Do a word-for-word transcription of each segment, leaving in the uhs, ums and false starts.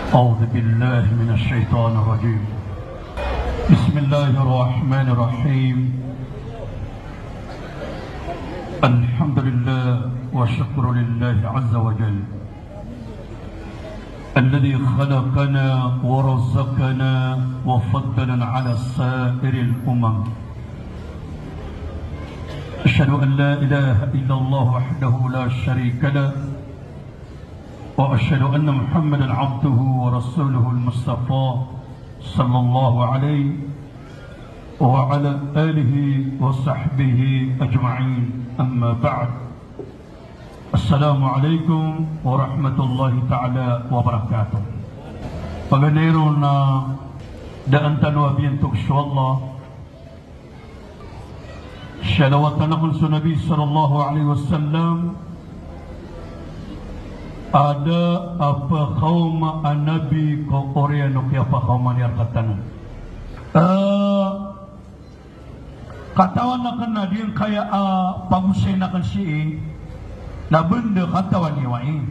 أعوذ بالله من الشيطان الرجيم. بسم الله الرحمن الرحيم. الحمد لله والشكر لله عز وجل الذي خلقنا ورزقنا وفضلنا على سائر الأمم. أشهد أن لا إله إلا الله وحده لا شريك له، وأشهد أن محمدا عبده ورسوله المصطفى صلى الله عليه وعلى آله وصحبه أجمعين. أما بعد. Assalamu alaikum warahmatullahi ta'ala wabarakatuh. Paganay ron na daan tano a biyantog so Allah, salawatan akn so Nabi sallallahu alaihi wasallam, a da a pkhaoma a nabi ko oriyan o kiyapakhaoma niyan rktano. Eh, katawan akn na giyangkaya a pagosayn akn sii, na banda katawan iyo ai.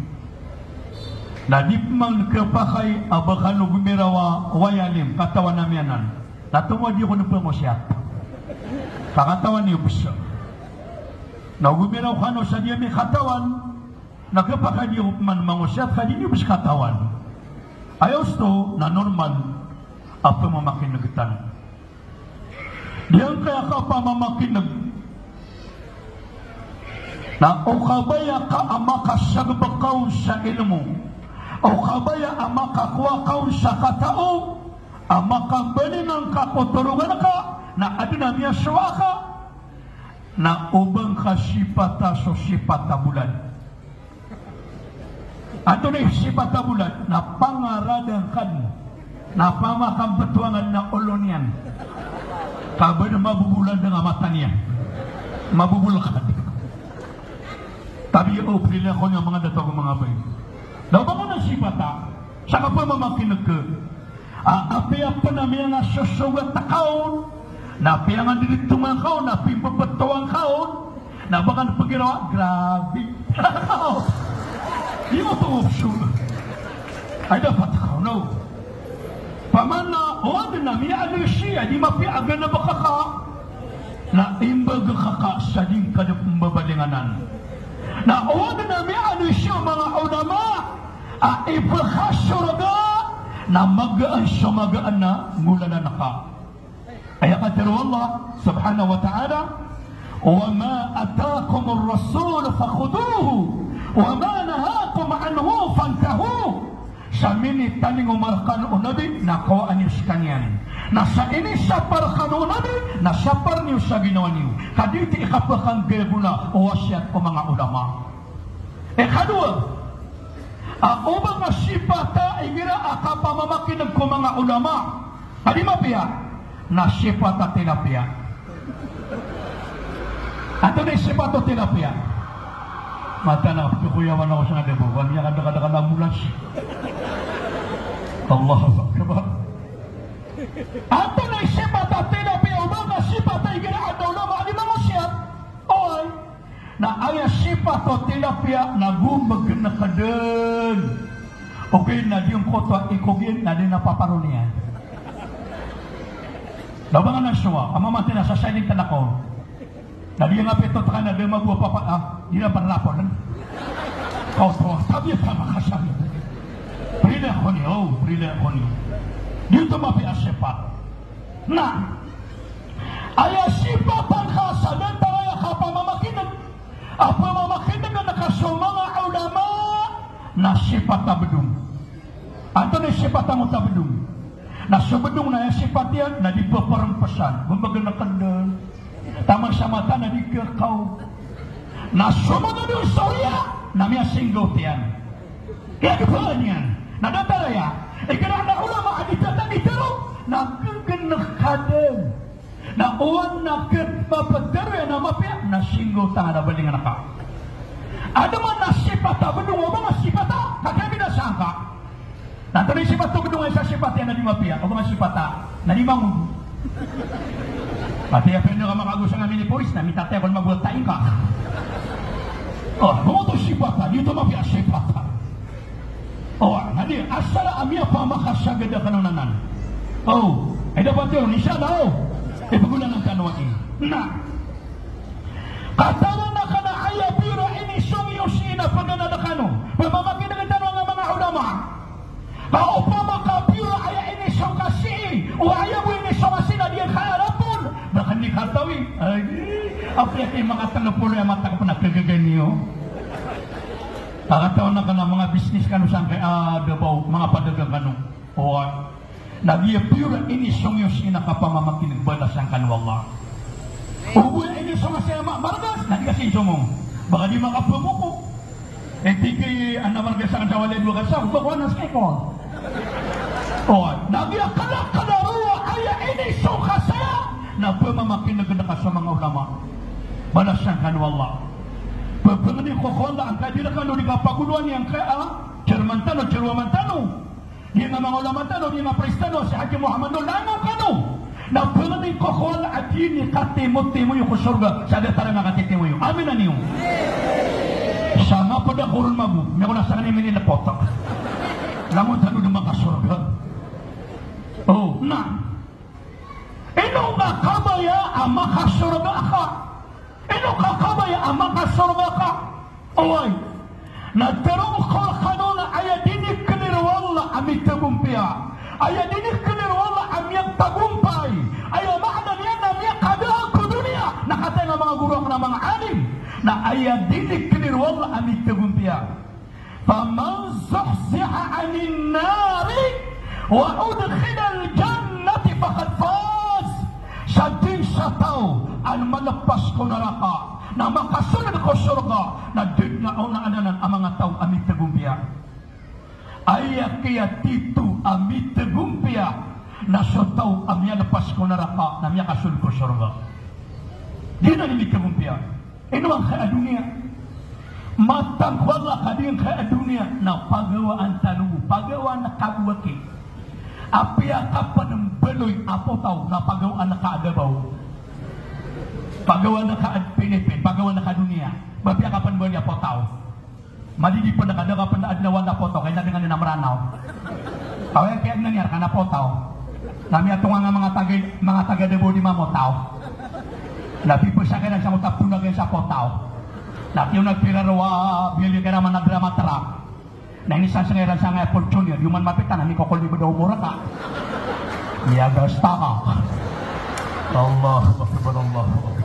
Na di pman khapakay a ba kano gomiraw a waya lim, katawan ami anan. Na tomo a di ako npangosiyat. Ka katawan iyo bs. Na gomiraw kano sa di ami katawan, na khapakay a di ako pman mangosiyat ka di niyo bs katawan. Aya osto na normal a pmamakin'g tano. Giyangkaya kapamamakin'g na o kabaya ka a makasagpk ka on sa ilmo, o kabaya a makakowa ka on sa katao, a makabalingan ka ko torogan ka, na adn a miyasowa ka, na o ba ngka sipata so sipat a bolad. Antonaa i sipat a bolad? Na pangarada ngka dn. Na pamakambtowan ngka dn a olo niyan. Ka ba dn mabobolan dn a mata niyan. Mabobolkad. Tabiya o, prilakon iyo manga dato ago manga bai. Na o ba ngka na sipata sa kapamamakin'g ka. A, apiya pn a miyangasosogat ka on, na apiya nga diditong ka on, na pimbebetowan ka on, na ba ka pgiraw a grabe. Iyo to opsyon. Ay, dapat ka on, no? Pamana o adn a miyaaloy siya, di mapiya a ganap ka ka, na imbag ka ka sa di ngka dn pmbabalinganan. Na o adn a miyaaloy siya o manga ulama, a ipkhasorga, na magaan so magaan a ngolalan ka. Aya katharo o Allah subhanahu wa ta'ala, "Wa ma atakumur rasul fakhuduhu, wa ma nahakum anhu fantahu." Sa minitalingoma rkano o Nabi, na kawaan iyo skaniyan. Na sa inisapar rkano o Nabi, na sapar niyo sa ginawa niyo. Ka di ti ikapkanggayagola o wasiyat o manga ulama. Ikadowa, a, o ba nga sipata igira a kapamamakin'g ko manga ulama a di mapiya, na sipat a tilapia. Antonaa i sipat o tilapia? Mataan a pkikoyawan ako sa ngka bo, ba miyakadakadakal a ambulans. Allahu Akbar. Antonaa i sipat a tilapia, o ba nga sipat a igira a da ulama a di mangosiyat? Oway. Na aya sipat o tilapia na gomgnk dn. Ogaid na di ngkoto a ikogen na di na paparoniyan. Da ba nga na sowa a mamati na sa silent na kaw. Na di nga pito tkan na di mago a papa, a, di na panlapon. Kaw to, tabiya sa makasal. Prilakon iyo, prilakon iyo. Di oto mapiya a sipat. Na aya sipat angka sa da antaa aya kapamamakin'g a pamamakin'g angka so manga ulama na sipat a bdong. Antonaa i sipat angkoto a bdong? Na so bdong na aya sipat iyan na di pprmpsan, gomgnk dn. Taman sa mata na di kakaw. Na so manga dn sa oriyan na miyasinggot iyan. Kiyagpaan iyan. Na datar aya, igira a ulama a di tatan di tero, na ggnk dn. Na oway na kit maptero iyan a mapiya, na singgotan a balingan ka. Adn man a sipat a bdong, o ba nga sipat a, ka kiyabinasa ngka. Na antonaa i sipat o bdong a isa sipat iyan a di mapiya, o ba nga sipat a, na di mangodo. Pati a pn ka makago sa nga miniporis, na mitatay ako na mago a taing ka. O, ba nga oto sipat a, di oto mapiya a sipat a. O, na Asar a miyapamakasagad kano nanan. O, ay dapat iyan, insha Allah, o. Ipagolalan kano a i. Na. Katawan akn a aya piyora inisong iyo sii na pganad kano. Pmamakin'g tano a manga ulama. Ka opama ka piyora aya inisong ka sii, o aya bo inisong ka sii na di kaya rapol. Baka di katawi. Ay, apiya ki manga tano polo aya matak pn a kagaga niyo. Katawan akn a manga business kano sangkai a da ba o manga padagang kano. Oway. Na giya piyora inisong iyo sii na kapamamakin'g, balasan kano o Allah. O bo inisong a sii a ma-, margas, na di ka sii somong. Baka di makapamoko. E, tig iyan a margas akn sa walay dowa ka sako, ba ko anas kay ko. Oway. Na giya kala-kala roo a aya inisong ka saya na pmamakin'g ka sa manga ulama. Balasan kano o Allah. Pphangni ko ko Allah angkaya di rkano di kapagoloan iyan angkaya a chairman tano, chairwoman tano. Di nga manga ulama tano, di nga priest tano, si Haji Muhammad Nur, langon kano. Na pangnin ko ko Allah a di niyan katimotimo iyo ko sorga sa datar a katitimo iyo. Amin a niyo. Sa mapda ko ron mabo, miyakola sa kani mini na potak. Langon tano di makasorga. O, na. Ino ka kabaya a makasorga ka? Ino ka kabaya a makasorga ka? Oway. Na tharoon ko rkano na aya di niyan khalir o Allah a mitagompiya. Aya di niyan khalir o Allah a miyatagompay. Aya maana niyan na miyakadaan ko doniya. Na katii a manga goro akn a manga alim. Na aya di niyan khalir o Allah a mitagompiya. Faman zuhziha anin nari wa udkhilal jannata faqad faz. Sadn sa taw a malpas ko naraka na makasold ko sorga, na dn a onaan anan a manga taw a mitagompiya. Aya kiyatito a mitagompiya na so taw a miyalpas ko naraka na miyakasold ko sorga. Giyanan i mitagompiya. Ino angkaya a doniya? Matang ko Allah ka di angkaya a doniya na pagawaan tano, pagawaan ka bo aki. Apiya ka pn mbaloy a potaw na pagawaan ka a dabaw. Pagawaan ka a Pilipin, pagawaan ka a doniya. Ba apiya ka pn mbaloy a potaw. Madidi pn ka da ka pn adn a wala potaw, kay na di nga niyan a Mranaw. Kaway kay adn a niyan rka na potaw. Na miyatonga nga manga taga, manga taga Davao di mamotaw. Na pipasakay na sa motaw, pnag iyan sa potaw. Na tiyo nagpira roo a biyali kay raman a drama truck. Na inisasangay ran sangay a Fortuner, iyo man mapita na mikokol di bda o moraka. Miyagasta ka. Allahu Akbar, Allahu Akbar.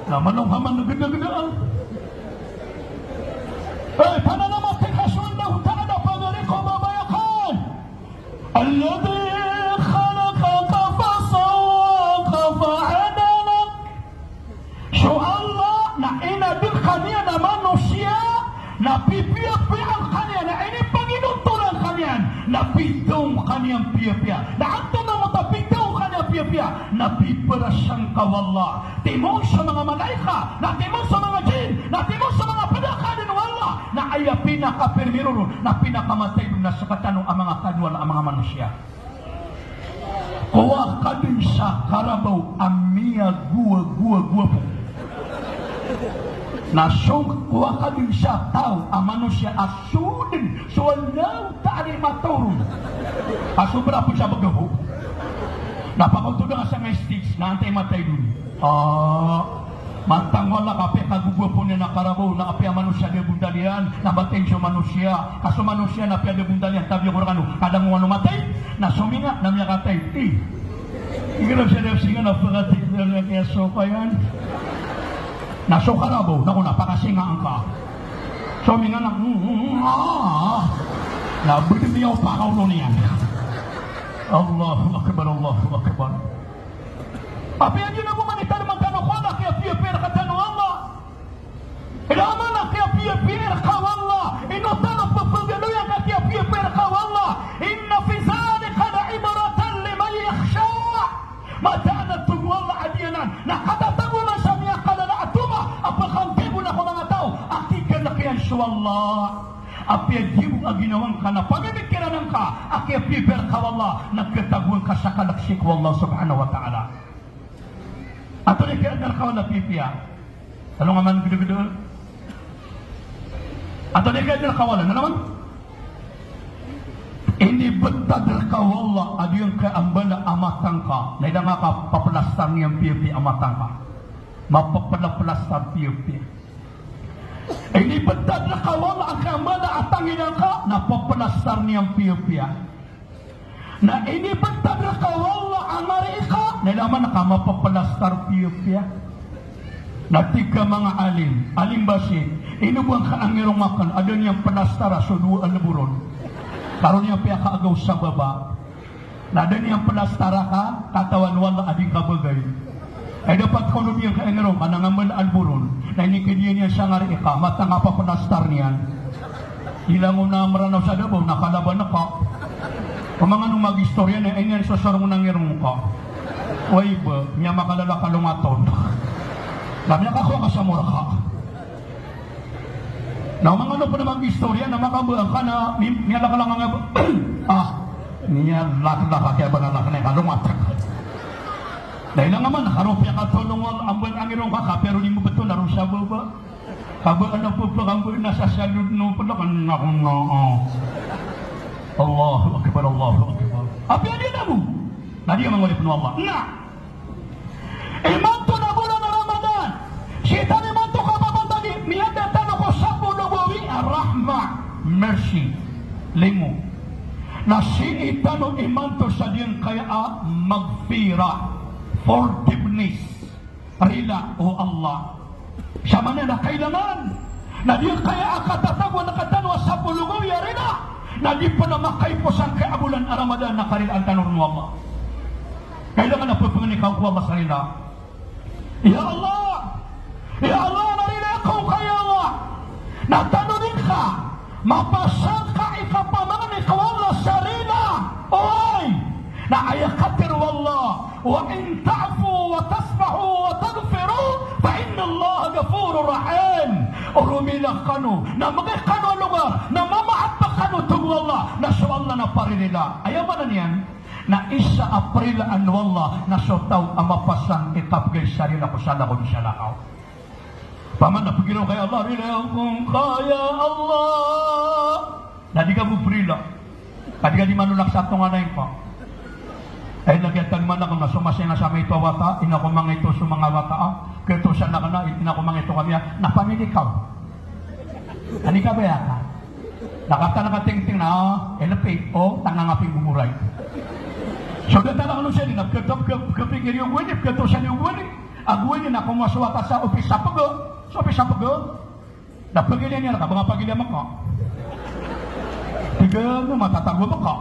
Na manong haman na gda-gda, ah. Eh, pananamati ka so Allah Ta'ala, pagari ko babayakan. Alladhi khalaqaka fasawwaka fa'adalak. So Allah na inadn ka niyan a manosiya, na pipiyapiya ka niyan, na inipanginontolan ka niyan, na pitaw ka niyan piyapiya. Na antonaa mambo a pitaw ka niyan piyapiya? Na piparasang ka o Allah. Timoon sa manga malaikat, na timoon sa manga jinn, na timoon sa manga pd a kaadn o Allah, na aya pinakapirmiro ron, na pinakamatay ron na sktano a manga kaadn o Allah a manga manosiya. Kowa ka dn sa karabaw a miyagowagowa-gowa bo. Na so, kowa ka dn sa taw a manosiya a so dn so Allah Ta'ala i mataw ron a sobra pn sa bagaho. Na pakaoto da nga sangay stage na antaa i matay dn. Ah, matang o Allah ka apiya kagogowa pn iyan a karabaw, na apiya manosiya di a bondal iyan, na matay so manosiya. Ka so manosiya na apiya di a bondal iyan, tabiya ko rkano, kadang o ano matay, na sominga, na miyakatay. Ih. Igira siya di a singa na pakatik na niyan kiyasoka iyan. Na so karabaw, na ko na pakasinga angka. Sominga na, mm, mm, mm, ah. Na bdmiyaw pakaolo niyan. Allahu Akbar, Allahu Akbar. Apiya giya na bo man i tadman tano ko Allah, kiyapiyapiya rktano o Allah. Ino man a kiyapiyapiya rka o Allah. Ino tano pphagaloyan ka kiyapiyapiya rka o Allah. Inna fi dhalika la ibratan liman yakhsha. Mataan a tig o Allah a giyanan na katatago man sa miyakalala a toma a pkhanggay ko na ko manga taw a kigalk iyan so Allah. Apiya giya bo a ginawa ngka na pagamikiran ngka a kiyapiyapiya rka o Allah, na khatagoan ka sa kalk sii ko Allah subhanahu wa ta'ala. Antonaa i kiyaadn rka o Allah a piyapiya? Tano nga man gdagda. Antonaa i kiyaadn rka o Allah? Na naman? Inibtad rka o Allah a giyangkaya a mbala a mata ngka, na ilay ngka a plastar iyan piyapiya a mata ngka. Mapapla-, plastar piyapiya. Inibtad rka o Allah angkaya a mbala a tangila ngka, na paplastar iyan piyapiya. Na inibtad rka o Allah a ngari ka, na ilay man ka mapaplastar piyapiya. Na tig a manga alim, Alim Basit, ino bo angkaya ngirong akn a da niyan plastara so dowa a lbo ron? Ka ron iyan piyakaagaw sa baba. Na da niyan plastara ka, katawan o Allah a di ka bagay. Ay dapat ko no di angkaya ngirong ka na nga mbala a lbo ron. Na inikadiya niyan sa ngari ka, mata nga paplastar iyan. Ilang o na Mranaw sa Davao, na kalaban ka. O manga no mag-istorya na, iniyan so sorong na ngirong ka. Way ba, miyamakalala ka longat on. Na miyakakowa ka sa morka. Na o manga no pn a mag-istorya na makabaan ka na mi-, miyalaklang a ba. Ah, miyalaklak a kiyabalaklak na ikalongat. Na ilang aman, karo piyakatolong o Allah a mbala a ngirong ka, kapiya ron imbtoon na ron sa baba. Kabaan a pphakambaan a sa salod no pala kan ako na, ah. Allahu Akbar, Allahu Akbar. Apiya di na bo. Na di ka mangolipn o Allah. Na. Imanto na bolan a Ramadan. Sii tano imanto kababantagi, miyada tano ko sapolo gawii a rahmah, mercy, limo. Na sii tano imanto sa giyangkaya a maghfirah, forgiveness, rila o Allah. Sa maana na kailangan na giyangkaya a katatagoan rktano a sapolo gawii a rila, na di pn a makaipos angkaya a bolan a Ramadan na karilaan tano ron o Allah. Kailangan a pphangnikaw ko Allah sa rila. Ya Allah, ya Allah, na rila ako ngka ya Allah. Na tanodi ngka, mapasang ka i kapamangni ko Allah sa rila. Oway, na aya katharo o Allah, "Wa in ta'fu wa tasfahu wa taghfiru fa innallaha ghafurur rahim." O romila kano, na mgay kano a logar, na mamaap kano, tig o Allah, na so Allah na paririla. Aya maana niyan, na isa a prilaan o Allah na so taw a mapasang i kapgay sa rila ko salakaw di salakaw. Paman na pgiraw ka ya Allah, rila ako ngka ya Allah. Na di ka bo prila. Ka di ka di manolak sa tonganay ngka. Ay, lagid a tagman ako na so masing a sa maito a wata, ina ko mangito so manga wata a. Kiyatosan ako na, ina ko mangito kami a, na pamili ka. Ani ka baya ka? Na kataan a katingting na, ah, L P, o, tanga nga pinggogoray. So da tala ko no siya di na, kiyatap, kiyap-, kiyapikir iyo gowani, kiyatosan iyo gowani. A gowani na komowa so wata sa opis sa pga. So opis sa pga. Na pagilaya niyan rka, ba nga pagilaya maka. Tig a, no, matatago maka.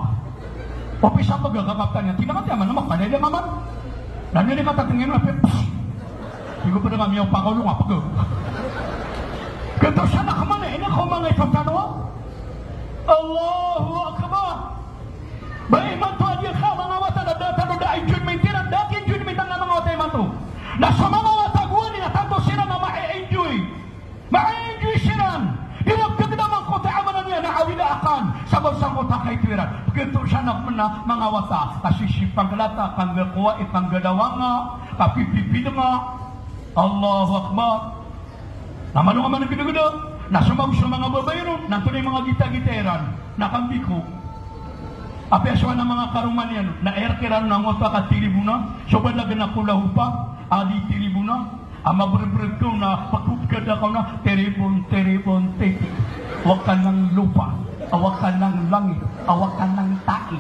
Opis a pga, kakaptan iyan, tig iyan a, tig iyan a, man, maka, na ilay nga man. Na niyan i katatngin a, pss. Tig o pd a nga miyaw pakaolong a pga. Kiyatosan ako man, ina ko mangito tano a. Allahu Akbar. Ba imanto a di ka manga wata na da tano da enjoyment iran, da enjoyment a manga wata imanto. Na so manga wata gowani na tanto siran a ma-enjoy. Ma-enjoy siran. Di na pgdam angkoto a maana niyan na awida akan. Sabap sangkoto a kaito iran. Pkatosan ako man a manga wata. Kasisipangklata, kanggakowa, ikanggalawanga, kapipipidnga. Allahu Akbar. Na manong a manggdgda. Na so mago so manga babay ron. Na antonaa i manga gitagita iran. Na kambiko. Apiya so ana manga karoma niyan. Na aya rk iran na ngoto a katiribona. So balag na kolahopa. A di tiribona. A mabrbrg ko na pagkupkada ko na, tiribon, tiribon, titi. Wa ka nang lopa, a wa ka nang langit, a wa ka nang tai.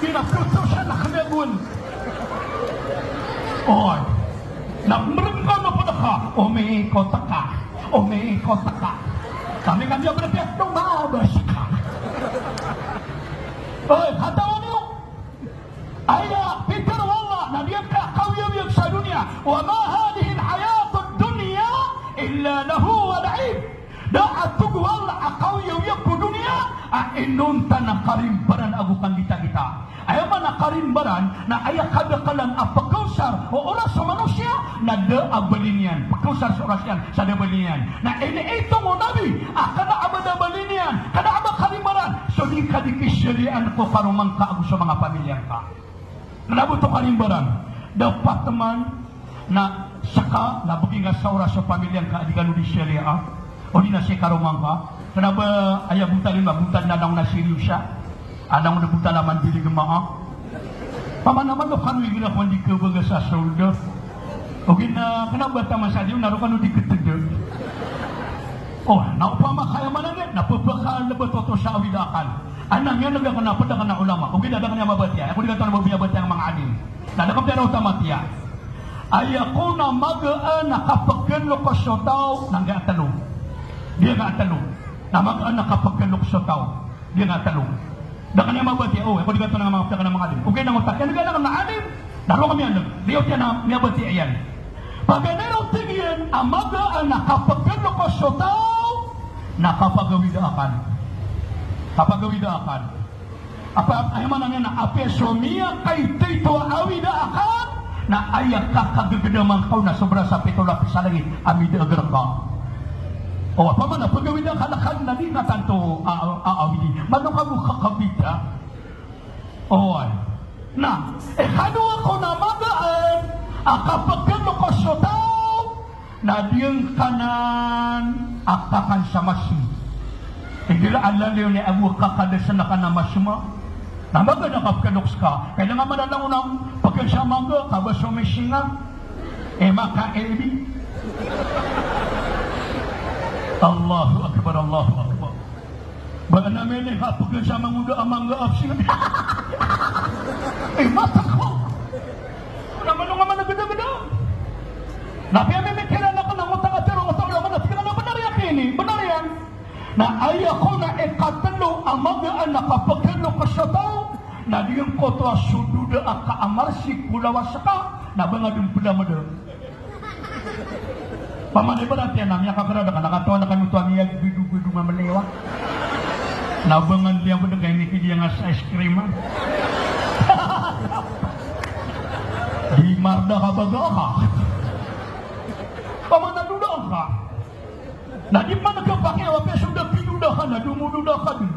Di na ptosan a kna gon. Oy. Na mrngka na pd ka, omikot ka, omikot ka. Kami, kami a brpiya, tumabas ka. Oy, katawan iyo. Aya pitharo o Allah na giyangkaya a kaoyagoyag sa doniya, "Wa ma hadhihil hayatud dunya illa lahwun wa la'ib." Da a, tig o Allah, a kaoyagoyag ko doniya a inonta na karimbaran ago kanggitagita. Aya maana karimbaran na aya kadaklan a pkaosar o oras o manosiya na da a bali niyan. Pkaosar so oras iyan sa da a bali niyan. Na iniitong o Nabi a kna a ba da a bali niyan, kna a ba karimbaran so di ngka di kishariyaan ko karoma ngka ago so manga pamilya ngka. Kna ba oto karimbaran, dapat man na ska na bgi ngka sa oras so pamilya ngka a di kano di shariya, odi na si karoma ngka. Kna ba aya botal iyan, botal na langon a siriyosa. Alang o da bo talaman diri gma a. Pamanaman o kano igira ko di kebaga sa solda. Ogaid na kena ba taman sa diyo na ro kano di keteda. O, na opama ka aya maana niyan na pepakalebat oto sa awida akal. Aya maana niyan na da kena peda kena ulama. Ogaid na da kena mabatiya. Aya ko di kataw na ba miyabatiya a manga alim. Na da kena peda oto matiya. Aya ko na magaan a kapekelok so taw na ngga telo. Di ngga telo. Na magaan a kapekelok so taw. Di ngga telo. Da kena mabatiya, o, aya ko di kataw na manga peda kena manga alim. Ogaid na ngota kiyan, ngga na kena alim. Na ro kami alim. Di oto na miyabatiya iyan. Paganay ron tig iyan a magaan a kapekelok so taw na kapagawida akal. Kapagawida akal. Apa, aya maana niyan na apiya so miyakaitay to a awida akal, na aya kakagegeda man ka on na sobra sa pito lapis a langit a midaag reka. O, apa maana pagawida akal ka na di ka tanto a, a, a, awidi. Maana ka bo kakabida. Oway. Na, ikadowa ko na magaan a kapekelok so taw na di ngka nan a kakan sa masi. Igira a lalayon i ago kakadesen ka na masi ma. Na magaan a kapekelok ska. Kailangan man a langon a pekan sa mangga, ka ba so masi nga. E, maka-ebi. Allahu Akbar, Allahu Akbar. Ba na mene ka pekan sa mangoda a mangga a psi. E, mata ko. Na mano nga man a gedageda. Na piya mimikiran ako na ngota ka tero, ngota ka laman, na tig iran a benar iyan kini, benar iyan. Na aya ko na ikatelo a magaan a kapekelok so taw, na di ngkoto a so doda a kaamarsi ko lawas ka, na ba nga den pelameda. Paman ibarat iyan a miyakakerad ka, na katawan ka oto a miyagedogedo nga melewa. Na ba nga den pelameda ka ini kidi nga sa ice cream a. Di marda ka baga ka. Paman a doda ka. Na di man ka pakiya, apiya so da pinoda ka na domododa ka den.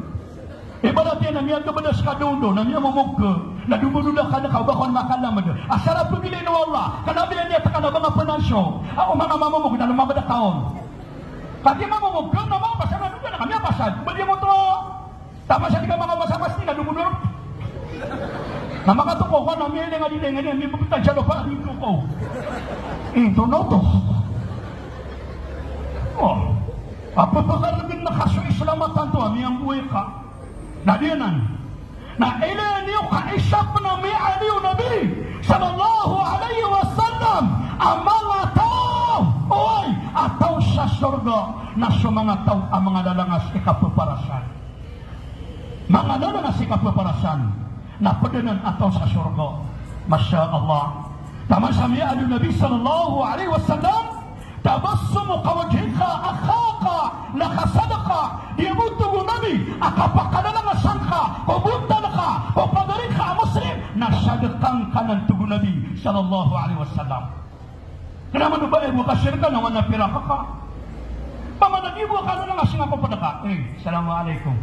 Ibarat iyan a miyagabada ska dondo, na miyamomog ka, na domododa ka den ka o ba kon makalamed. Asar a pegilay o Allah, ka na biyan iyan teka na ba nga penanso. Ako manga mamomog na lomameda ka on. Ka di mamomog ka, na mapasad na doda na ka miyapasad. Ba di mo to. Taman sa di ka manga masapasti na domododa. Na makatokaw ka na miyailay nga di, ilay nga di, miyapepetan sa lopa, di tokaw. Into na oto. O. Apa pakaregen na ka so Islam a tanto a miyamboy ka. Na di anan. Na ilaya niyo ka isa pen a miyaaloy o Nabi sallallahu alaihi wasallam a manga taw, oway, a taw sa sorga na so manga taw a manga lalangas i kapeparasan. Manga lalangas i kapeparasan na ped anan a taw sa sorga. Masha Allah. Taman sa miyaaloy o Nabi sallallahu alaihi wasallam, tabassumuka wajhika akhaka laka sadaqah. Di bo, tig o Nabi, a kapakalalangasan ka ko bontal ka ko pagari ka a Muslim na sadaqah ngka nan, tig o Nabi sallallahu alaihi wasallam. Kena man o ba aya bo kasadaqah na wan a pirak ka. Paman a di bo kalalangas nga ko ped ka. E, assalamu alaikum.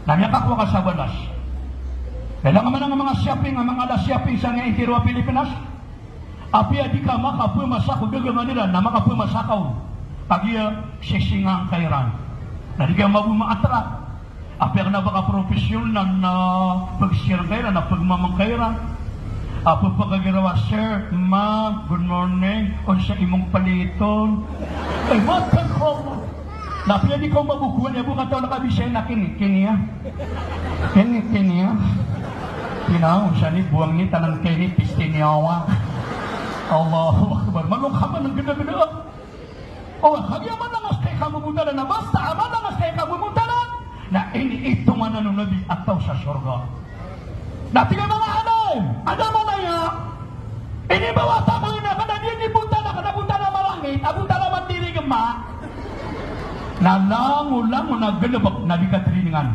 Na miyakakowa ka sa balas. Kailangan man a manga shopping, a manga ala shopping sa nga intiro a Pilipinas. Apiya di ka makapemasa ko dagangan iran, na makapemasa ka on. Kagiya sisingaan ka iran. Na di ka mabo maatra. Apiya kena ba ka professional na pegsiran ka iran, na pegmamang ka iran. Apiya pekagiraw a, "Sir, ma'am, good morning. Onsa i mong paliton?" Ay, matan ko. Na apiya di ka mabo ko, aya bo katawan ka Bisaya na kini, kini a. Kini, kini a. Kina, onsa ni buang ni tanan kini, pistiniawa. Allahu Akbar. Malo ka man a gedageda. O, kagiya malangas kay kabobontalan, na basta a malangas kay kabobontalan, na iniitongan o Nabi a taw sa sorga. Na tig a manga alim, anda manaya, ini ba wata ko ini, ka na di ini bontal ka na bontal a marangit, a bontal a mandirigma. Na langolangon a galebek na di katriningan.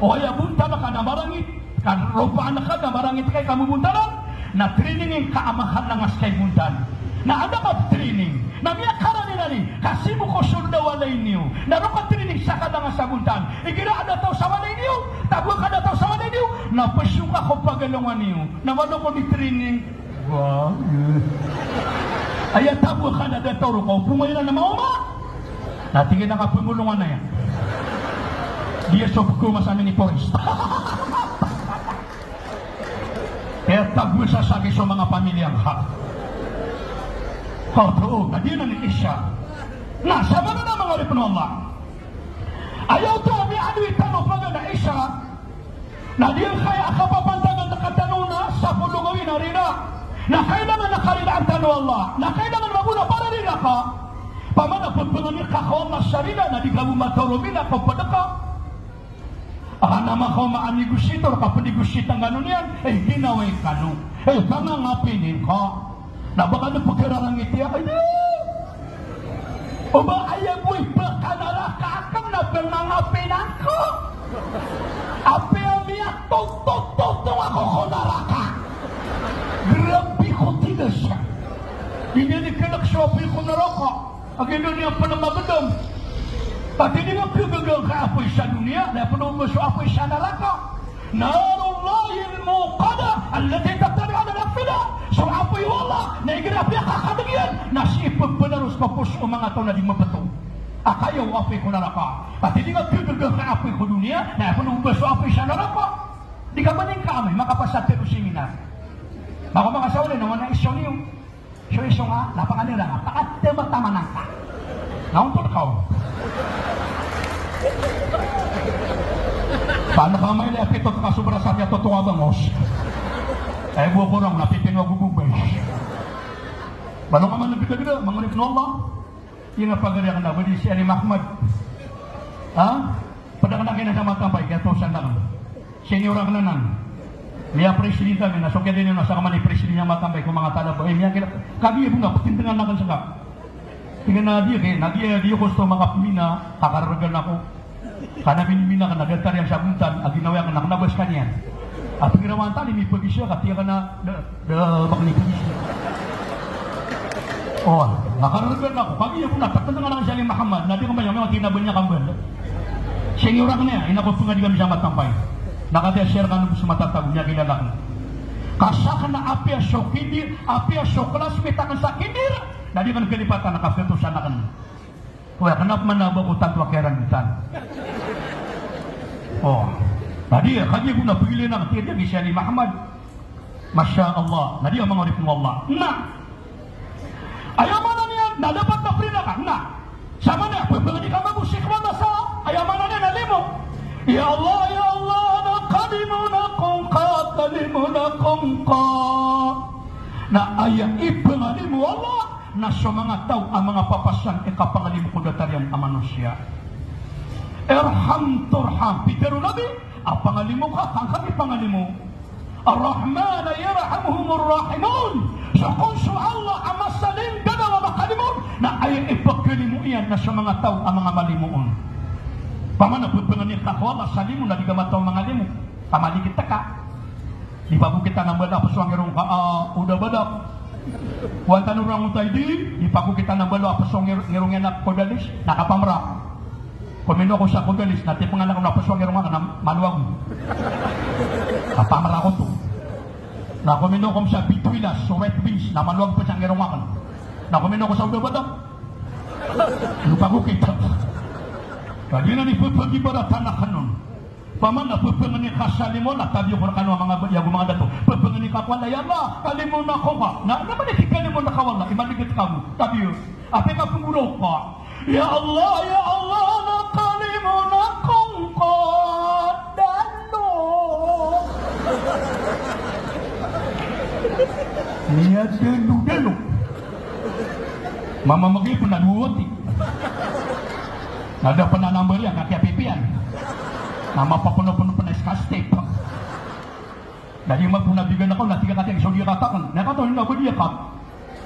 O aya bontal ka na marangit, ka ropaan ka na marangit kay kabobontalan, na training ka a makalangas kay bontal. Na anda ka training? Na miyakarani-rani, ka sii bo ko solda walay niyo. Na ro ka training sa kalangas a bontal. Igira a da taw sa walay niyo, taboa ka da taw sa walay niyo, na pesoka ko pagalongan iyo. Na malo ko di training. Wa, eh. Aya taboa ka na da taw ro ka, opama iran na maoma. Na tig iyan a kapemolongan aya. Di a so pekoma sa mini forest. Tago sa saki so manga pamilya ngka. Oto, na di na ni isa. Na, sabaad na manga oripn o Allah. Aya oto a miyaadn tano paganay a isa. Na di ngka aya kapapantagan rktano na sapolo gawii na rila. Na kailangan na karidaan tano o Allah. Na kailangan mambo na para rila ka. Pamana pphangni ka ko Allah sa rila na di ka bo matoro mina ko pd ka. Aka na makaoma a negosyator ka pnegosyator kano niyan, eh, ginawai kano. Eh, pangangapi nin ka. Na ba kano pkhararangiti a, ay, di. O ba aya bo i pkanaraka akn na pangangapian ako. Apiya miyatotototong ako ko naraka. Grabe ko tinasa. Di niyan ikalk so apoy ko naraka. Agi niyan pn mabdam. Pati di nga khagaga ngka apoy sa doniya, na pn oba so apoy sa naraka. Narullahil muqadah allati tahtariqu 'alanil af'ila. So apoy o Allah na igira piyakakadg iyan na sii pphanaros ko poso o manga taw na di mabto. Aka aya o apoy ko naraka. Pati di nga khagaga ngka apoy ko doniya, na pn oba so apoy sa naraka. Di ka maningka amay, makapasad tano seminar. Mako makasaoli na wana iso niyo. So iso nga, na pakanira nga, pakatama-tama nangka. Na ontod ka on. Paan ka mailay a pito ka sobra sa miyatoto a bangos. Ay, bo ko rang, na pipino a gobobay. Balo ka man a gda-gda, manga oripn o Allah. Ino pagari akn a ba di si Ali Mahmad. Ha? Pd akn a kina sa Matampay, kiyatosan akn. Senior akn anan. Miyapresident akn, na so kiyadn iyan na sa kaman i president a Matampay ko manga talaba. Eh, miyakila, kagiya bo na, ptindngan akn ska. Tig iyan a di, eh, na di, eh, di ko sto makapmina, kakarargan ako. Ka na minimina akn a datar iyan sa bontal, a ginawai akn a kna ba skaniyan. A pnggirawan tano i mipagisa ka, tig iyan a, da, da, makni polis. O, na karargan ako, kagiya bo na, ptindngan akn si Ali Muhammad, na di ko maya, maya, tig iyan a ba niyan kambal. Senior akn iyan, ino ko pngadi kami sa Matampay. Na katii a sir kano bo sa matatago, miyakilala akn. Ka sakn na apiya so kindir, apiya so classmate akn sa kindir, na di akn kalipatan a kapitosan akn. Oya, kna pman a ba ko tanto a kiyarangitan. O. Na di, kagiya bo na pagilay na, tig iyan a di si Ali Muhammad. Masha Allah. Na di a manga oripn o Allah. Na. Aya maana niyan, na dapat na pd ka. Na. Sa maana, pphangni ka mambo sii ko Allah sa, aya maana niyan na limo. Ya Allah, ya Allah, na kalimo na ko ngka, kalimo na ko ngka. Na aya ipngalimo o Allah, na so manga taw a manga papasan i kapangalimo ko datar iyan a manosiya. Irham turham. Pitharo o Nabi a pangalimo ka, ka ngka di pangalimo. Ar-Rahman yarhamhumur rahimun. So kon so Allah a masalinggagaw a makalimo, na aya ipkalimo iyan na so manga taw a manga malimo on. Pamana pphangni ka ko Allah sa limo na di ka mataw mangalimo. Ka maligit ka. Di pagokitan a mbala a pso a ngirong ka, ah, oda badak. Kowan tano rang oto a di, di pagokitan a mbala a pso a ngir-, ngirong iyan a kodalis, na kapamra. Komino ako sa kodalis, na tipngan ako na pso a ngirong akn na malo ago. Kapamra ako oto. Na komino ako sa bituilas, so white beans, na malo ago pso a ngirong akn. Na komino ako sa oda badak. Di pagokitan. Kagiya na di pphagibarataan akn on. Pamana pphangni ka sa limo na tabiya ko rkano a manga baya ago manga dato. Pphangni ka ko Allah, ya Allah, kalimo na ko ngka. Na, na maana i kalimo na ka o Allah, imanigit ka bo. Tabiya. Apiya ka pnggolaw ka. Ya Allah, ya Allah, na kalimo na ko ngka. Dano. Niya dano, dano. Mamamagi pn a dowa wati. Na da pn a number iyan, ka kiyapipiyan. Na mapapno pn pn a skastip. Na di mapna bigan ako, na tig a kati, so di katakn. Na kato, na ba di ka.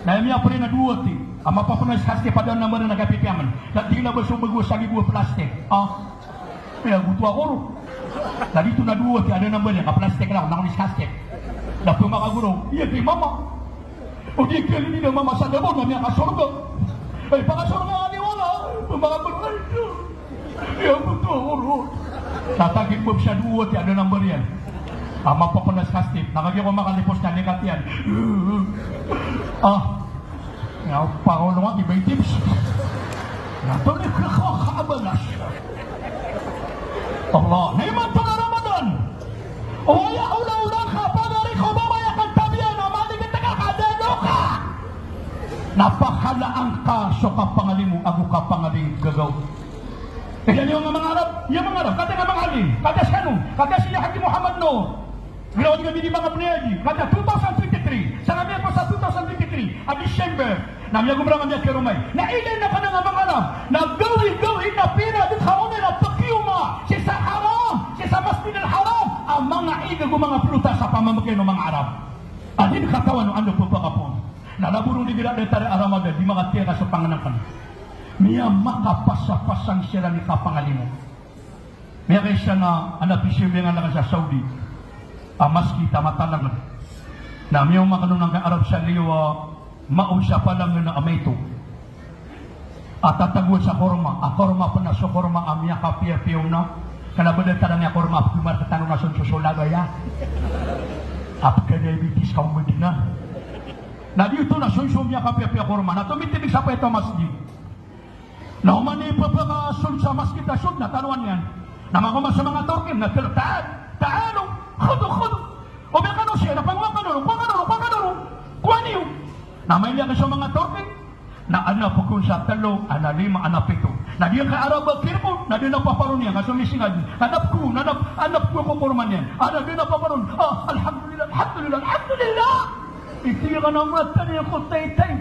Na aya miyaprint a dowa wati. A mapapno a skastip a da number na kiyapipiyan. Na tig na ba so bago sa gibo a plastik. Ah. Aya goto ako ron. Na di to na dowa wati, a da number iyan, ka plastik lang, na kon skastip. Na pmakagoro. Iya, di mama. O di kiyalini na mama sa dabaw na miyakasorga. Ay, pakasorga ani wala. Pamakasorga. Ay, iya, buto, oro. Tatagin bo sa dowa wati, a da number iyan. A mapapnas kastip. Na kagiya ko makalipos na likat iyan. Ah. Iya, pakolong aki bay tips. Na to ni kakabalas. Allah. Na imanto na Ramadan. O aya olaola ka, pagari ko, ba aya ka Na pakalaan ka so kapangalimo ago kapangalimo gagaw. Ilaya niyo nga manga Arab, iya manga Arab, katii nga manga Ali, katii skano, katii si Haji Muhammad Noor. Giraw niyo kami di manga pniyadi, katii two thousand twenty-three, sa nga miyakowa sa two thousand twenty-three a December, na miyagomra nga miyakaroma. Na ilaya niyo kami nga manga Arab, na gawii, gawii, na pira di ka onay na pkiyoma sii sa Haram, sii sa Masjid al-Haram a manga ig ago manga plota sa pamamagay o manga Arab. A di katawan o anda pphakapoon. Na laboron di gira datar a Ramadan, di makatiya ka so pangnngkn. Miyamakapasapasang siran i kapangalimo. Miyakaisa na, ana pisimbingan akn sa Saudi a masgit a matalngd. Na miyaoma akn on angkai a Arab sa liyo a maoy sa palangn a maito a tatagoan sa korma, a korma pn na so korma a miyakapiyapiya on a, kna ba datar a korma a pkhamarktan on a so nso so lagaya a pkhadiabetes ka o Madina. Na giyoto na so nso miyakapiyapiya a korma na tomitindg sa paito a masgit. Na oman i pphakasold sa masgit a sold na tanoan iyan. Na makaoma so manga Turki na tlo, "Ta'al, ta'alu, khudu, khudu." O ba kano siya, na pangowa kano ron, kowa kano ron, kowa kano ron, kowa niyo. Na mailay akn so manga Turki, na adn a pkhaon sa tlo, adn a lima, adn a pito. Na giyangkai a Arab a kirpo, na da dn a paparon iyan, ka so mising adn a pkhaon, adn a, adn a pkhaon ko korma niyan. Adn a da dn a paparon. Ah, alhamdulillah, alhamdulillah, alhamdulillah. Tig iyan a mata niyan ko taytay.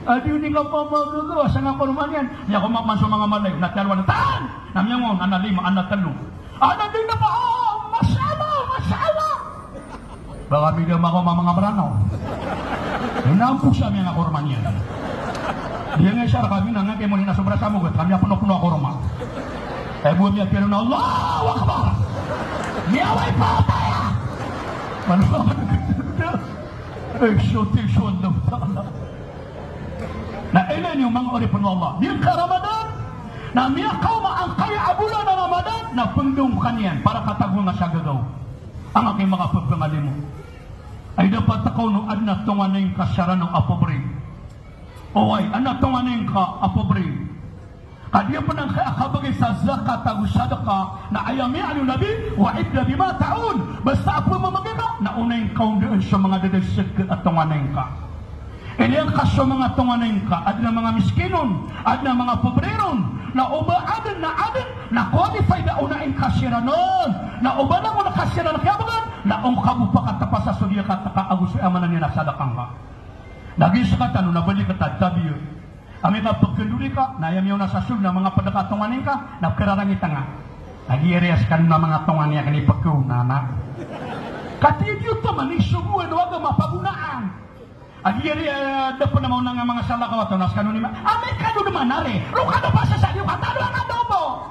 A di on i kapamagagaw a sanga korma niyan. Miyakowa man so manga Malayo, na tiyalowan, "Tan!" Na miyangon, adn a lima, adn a tlo. Adn a da dn a pa, "Oh, masha Allah, masha Allah." Ba kami da makaoma manga Mranaw. Inampo sa miyanga korma niyan. Di nga isa rkami na nga kay mo ni na sobra sa mogat, kami a pnopno a korma. Ay bo miyapiyalo na Allahu Akbar. Miyaway pa taya. Mano, eh, so, so, so, Na ilay niyo manga oripn o Allah. Giyangkai a Ramadan, na miyakaoma angkaya a bolan a Ramadan, na pndongka niyan, para katagoan sa gagaw. Angkai manga pphangalimo. Ay dapat ka on o adn a tonganay ngka sa Ranaw a pobre. Oway, adn a tonganay ngka a pobre. Ka di pn angkaya a kabgay sa zakat ago sadaka, na aya miyaaloy o Nabi, "Wa ibda bima ta'ul." Basta a pmamagay ka, na onay ngka on dn so manga dadasg a tonganay ngka. Ilaya ngka so manga tonganay ngka, adn a manga miskin on, adn a manga pobre ron, na o ba adn na adn, na qualified a onay ngka siran on, na o ba langon ka siran kiyabgan, na ongka bo pakatpasa so giyangkaya ago so aya maana niyan a sadaka ngka. Na giya sktano na balik ta tabiya. Amay ka pkndori ka, na aya miyaona sa sold na manga pd ka a tonganay ngka, na pkhararangit nga. Lagid iyan a skano na manga tonganay akn i pkhaona na. Katii giyoto man i sogoan o agama a pagonaan. Lagid iyan a da pn a maona nga manga salakaw a taw na skano ni ma-, amay ka dn man ari. Roo ka dn ba sa sadiyo ka talo a nga dobo.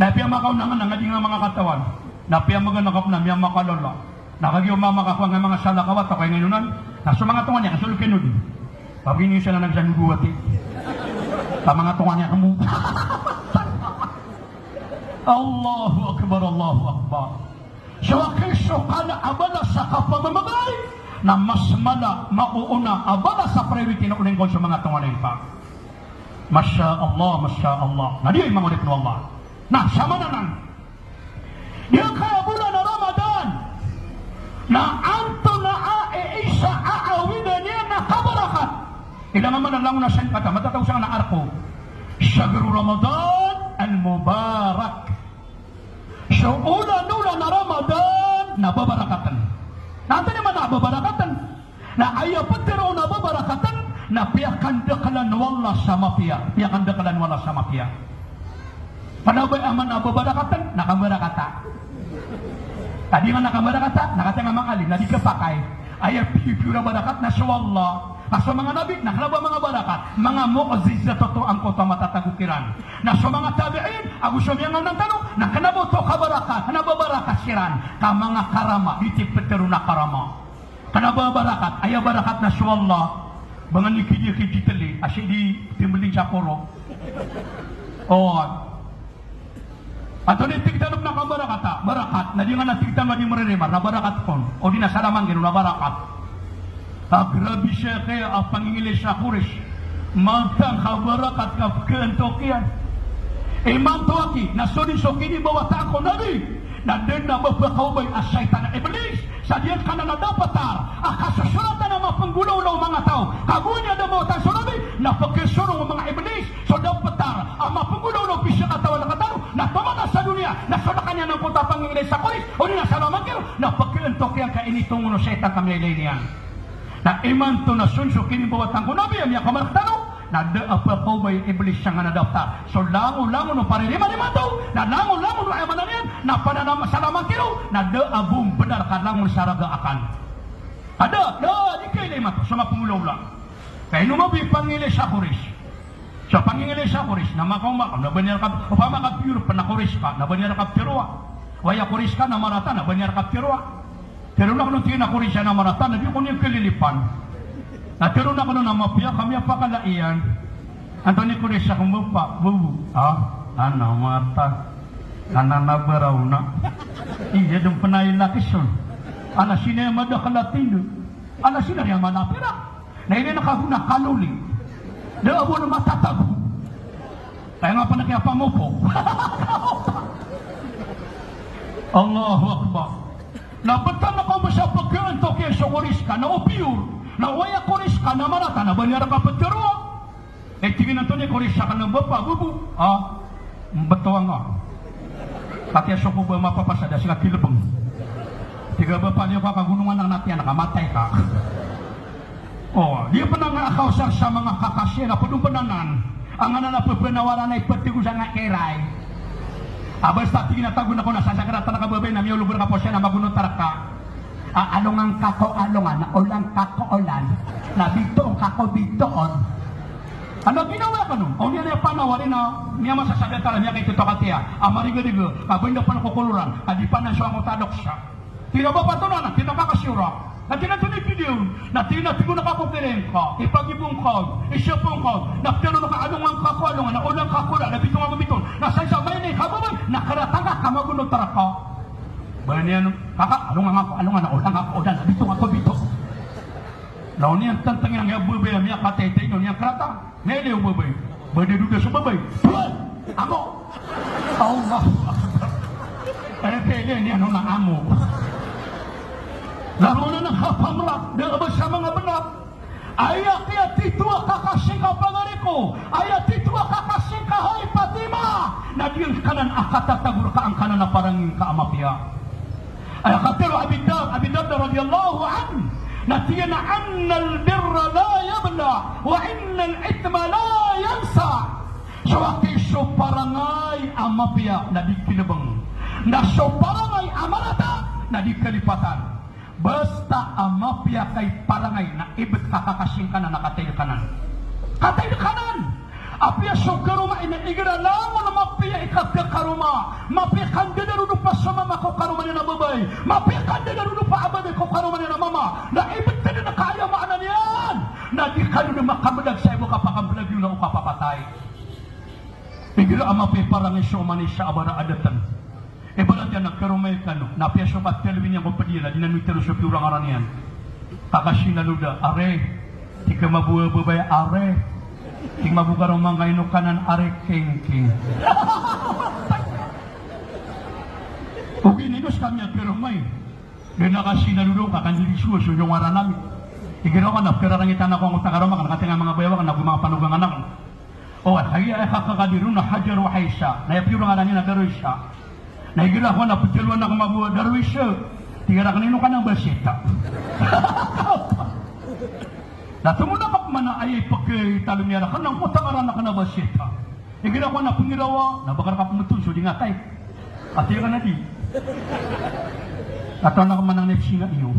Na piyamakaona nga na nga di nga manga katawan. Na piyamagana ka pn a miyamakalala. Na kagiya o mama ka ko nga manga salakaw a taw ka ingd onan. Na so manga tonganay ka so lkin odi. Pabini sa na nagsanugo ati. Ka manga tonganay ka mo. Allahu Akbar, Allahu Akbar. So aki so kala a balas sa kapamamagay na mas mala, maoona a balas sa priority na onay ngka on so manga tonganay ka. Masha Allah, masha Allah. Na di ay manga oripn o Allah. Na samanan. Giyangkaya bolan a Ramadan na antonaa i isa a awidan iyan a kabarakat. Ilay nga man a langon a sangkata, matataw sangkanan a arko. Shahru Ramadan al-Mubarak. So olan-olan a Ramadan na babarakatn. Na antonaa i maana a babarakatn? Na aya ptharoon a babarakatn na piyakandaklan o Allah sa mapiya. Piyakandaklan o Allah sa mapiya. Kna ba aya maana a babarakatn na kambarakata. Ka di nga na kambarakata, na katii nga manga alim na di kapakay. Aya pipiyor a barakat na so Allah. Ka so manga nabi na kna ba manga barakat. Manga mu'jizat oto angkoto a matatago kiran. Na so manga tabi'in ago so miyangaoona tano na kna ba oto kabarakat, kna ba barakat siran. Ka manga karama, di tig ptharoon a karama. Kna ba barakat, aya barakat na so Allah. Ba nga ni kidi, kidi tli, a sii di timling sa koro. O. Antonaa i tig tano na kambarakata, barakat, na di nga na tig tano a di mririmar, na barakat kon. O di na salamangin, na barakat. Agrabi siya kaya a pangingilay sa Quraysh. Mantang ka barakat ka pkhaantok iyan. Imanto aki, na so di so kinibawataan ko Nabi. Na dn a ba pkaobay a shaytan a Iblis. Sa giyangkanan a dapatar a kasosoratan a mapng Golawla o manga taw. Kagiya da mawatan so Nabi, na pkhasorong o manga iblis so daptar a mapnggolawla o pizakatawan a kataro, na tomata sa doniya, na so da kaniyan angkoto a pangingilay sa Quraysh, odi na sa laman kiro, na pkhaantok iyan ka initongo o shaytan ka miyailay niyan. Na imanto na son so kinimbawatan ko Nabi a miyakaoma rktano, na da a pkhaoma i iblis sangkanan a daptar. So langolangon o paririman imanto, na langolangon o aya maana niyan, na pananam sa laman kiro, na da a bo mbnar ka langon sa raga akal. Ada, da, di kailay mato so mapnggolawla. Ka ino mambo i pangilay sa Quraysh? So pangilay sa Quraysh, na makaoma ka, na ba niyan rka, opama ka pure pn a Quraysh ka, na ba niyan rka ptharoa. Aya Quraysh ka na marata, na ba niyan rka ptharoa. Tharoon akn on, tig iyan, a Quraysh na marata, na di ko niyan kalilipan. Na tharoon akn on a mapiya ka miyapakala iyan. Antonaa i Quraysh akn, bapa, bobo? Ah, ana marata. Ana na baraw na. Iya dn pn a ilay ka son. Ana sii na madakl a tindo. Ana sii na riya mala a pirak. Na ilay na ka gona kaloli. Da a bo na matatago. Kaya nga pn a kiyapamopo. Allahu Akbar. Na ptano ka bo sa pkhaantok iyan so Quraysh ka na o pure. Na o aya Quraysh ka na marata, na ba niyan rka ptharoa. Eh, tig iyan, antonaa i Quraysh akn, bapa, bobo? Ah, mbtowa nga. Katii a so ko ba mapapasad a sii ka kilbng. Tig a bapa niyo ka, kagonongan akn a tiyan ka, matay ka. O, di pn a nga akaosar sa manga kakasi na pd on pn anan. Angkanan a pphanawaran a iptgo sa nga kiray. A basta tig iyan a tago na ko na sa sakratan ka babay na miyaolog rka posa na magonot rka. A, alongan ka ko alongan, olan ka ko olan, na bitoon ka ko bitoon. Ano ginawa ko no? O niyan aya panawari na miyamasasabi a tala, miyakaito to katiya a marigariga, ka ba inda pn kokoloran, ka di pn a so angkoto a doksa. Tig iyan a bapa, antonaa na, tig iyan a kakasi ora. Na tig iyan a antonaa i video? Na tig iyan a tig o na ka ko kiring ka, ipagibong ka, isapong ka, na ptharoon ka alongan ka ko alongan, na olan ka ko olan, na bitoon ka ko bitoon. Na sa isa maini ka babay, na karatan ka ka magonot rka. Ba niyan, kaka, alongan ka ko alongan, na olan ka ko olan, na bitoon ka ko bitoon. Na o niyan tantang iyan a babay a miyakataytay, na o niyan karata. Miyailay o babay. Ba da doda so babay. Tuwan! Amo! Allahu Akbar. Aya kailay niyan on na amo. Langon anan a kapamlak, da a ba sa manga bnar. Aya kiyatito a kakasi ngka pagari ko, aya tito a kakasi ngka hay Fatima, na di ngka nan a katatago rka angkanan a parangay ngka a mapiya. Aya katharo o Abi Dar, Abi Darda radiyallahu anhu, na tig iyan a, "Innal birra la yabla, wa innal ithma la yansa." So ati so parangay a mapiya na di kilbng, na so parangay a marata na di kalipatan. Basta a mapiya ka i parangay na ibet ka kakasi ngka nan a katayd ka nan. Katayd ka nan! Apiya so karoma i na igira langon a mapiya i kapkakaroma, mapiya ka ndadarodopa so mama ko karoma niyan a babay, mapiya ka ndadarodopa a babay ko karoma niyan a mama, na ibet ka dn ka, aya maana niyan na di ka dn makamblag sa ibo kapakamblag iyan na o kapapatay. Igira a mapiya i parangay so oman i isa a bara a datn. Ibarat iyan a karomay kano, na apiya so katalowi niyan ko pd iyan, na di nan mitaro so piyorangaran iyan. Kakasi na loda, "Are, tig ka mabo a babay, are. Tig mabo karoma ngka ino kanan, are, kingking." Ogaid na ino skami a karomay. Dn a kasi na loda ka, kandidi so, so iyongaran ami. Igira ko na pkararangitan ako angkoto a karoma akn, katii nga manga bayaw akn, ago manga panogangan akn. O, kaya aya kakakadi ron na Hajar o Aisha, na aya piyorangaran iyan na Darwisha. Na igira ako na ptharoon ako mabo a Darwisha, tig iyan rakn, ino kanan, Basita? Na tomo na ka pman a aya ipkitalomi rakn angkoto a ngaran akn a Basita. Igira ako na pngirawa, na ba ka rka pmton so di ngka kay. Ati ka na di. Katawan ako man a nipsinga iyo.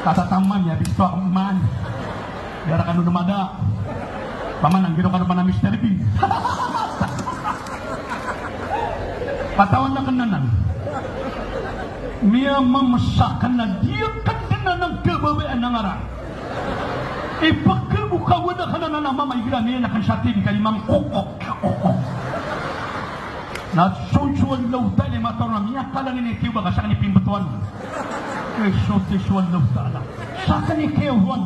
Katataman iya, bisto ako man. Di rka kano na mada. Paman, anggiraw kano man a Mister Bean. Katawan akn anan. Miyamamsa ka na di akn dn anan kababaan a ngaran. Ipkhaboka wada ka anan a mama, igira miyailay akn sa T V ka imang kokok. Na so, so Allahu Ta'ala i matao na miyakalang ini tiyoba ka sakn i pimbtowan. Iso ti so Allahu Ta'ala. Sakn i kiyawan.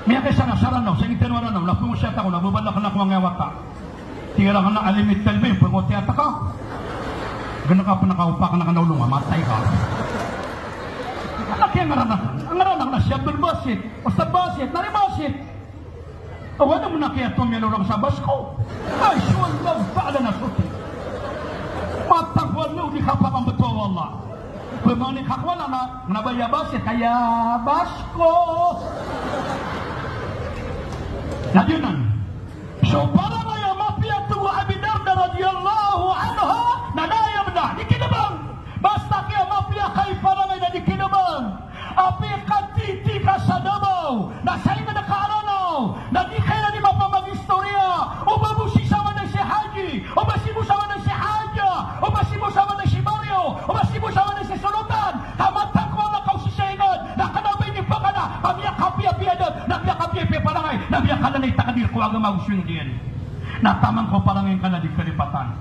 Miyakaisa na sa Ranaw, sa ingd tano a Ranaw, na pngosiyat ako, na babalakn ako angkaya wata. Tig iyan rakn a, alim i talbi, pngosiyat ka. Gnka pn ka, opak na kna olong, matay ka. Aki ngaran akn, ngaran akn na si Abdul Basit, Ustadh Basit, Nari Basit. Awa na mona kiyato miyanorang sa Basko. Ay, so Allah Ta'ala na soti. Matag wala o di kapakambto o Allah. Pemani kakwala na, na ba ya Basit, kaya Basko. Na di nan. So parangay a mapiya, tig o Abi Darda radiyallahu anhu, na da aya bda, di kinabang. Basta kiya mapiya ka i parangay na di kinabang. Apiya ka titi ka sa Davao, na sa ingd ka Aranaw, na di ka iran di mapamagistoriya o ba bo si Samada si Haji, o ba si bo Samada si Haja, o ba si bo Samada si Mario, o ba si bo Samada si Solotan, ka matag wala ka o si sa ingd, na kna ba ini pkana, ka miyakapiyapiya dn, na miyakapiyapiya parangay, na miyakala na i takdir ko agama ago so ingd iyan. Na taman ko parangay ka na di kalipatan.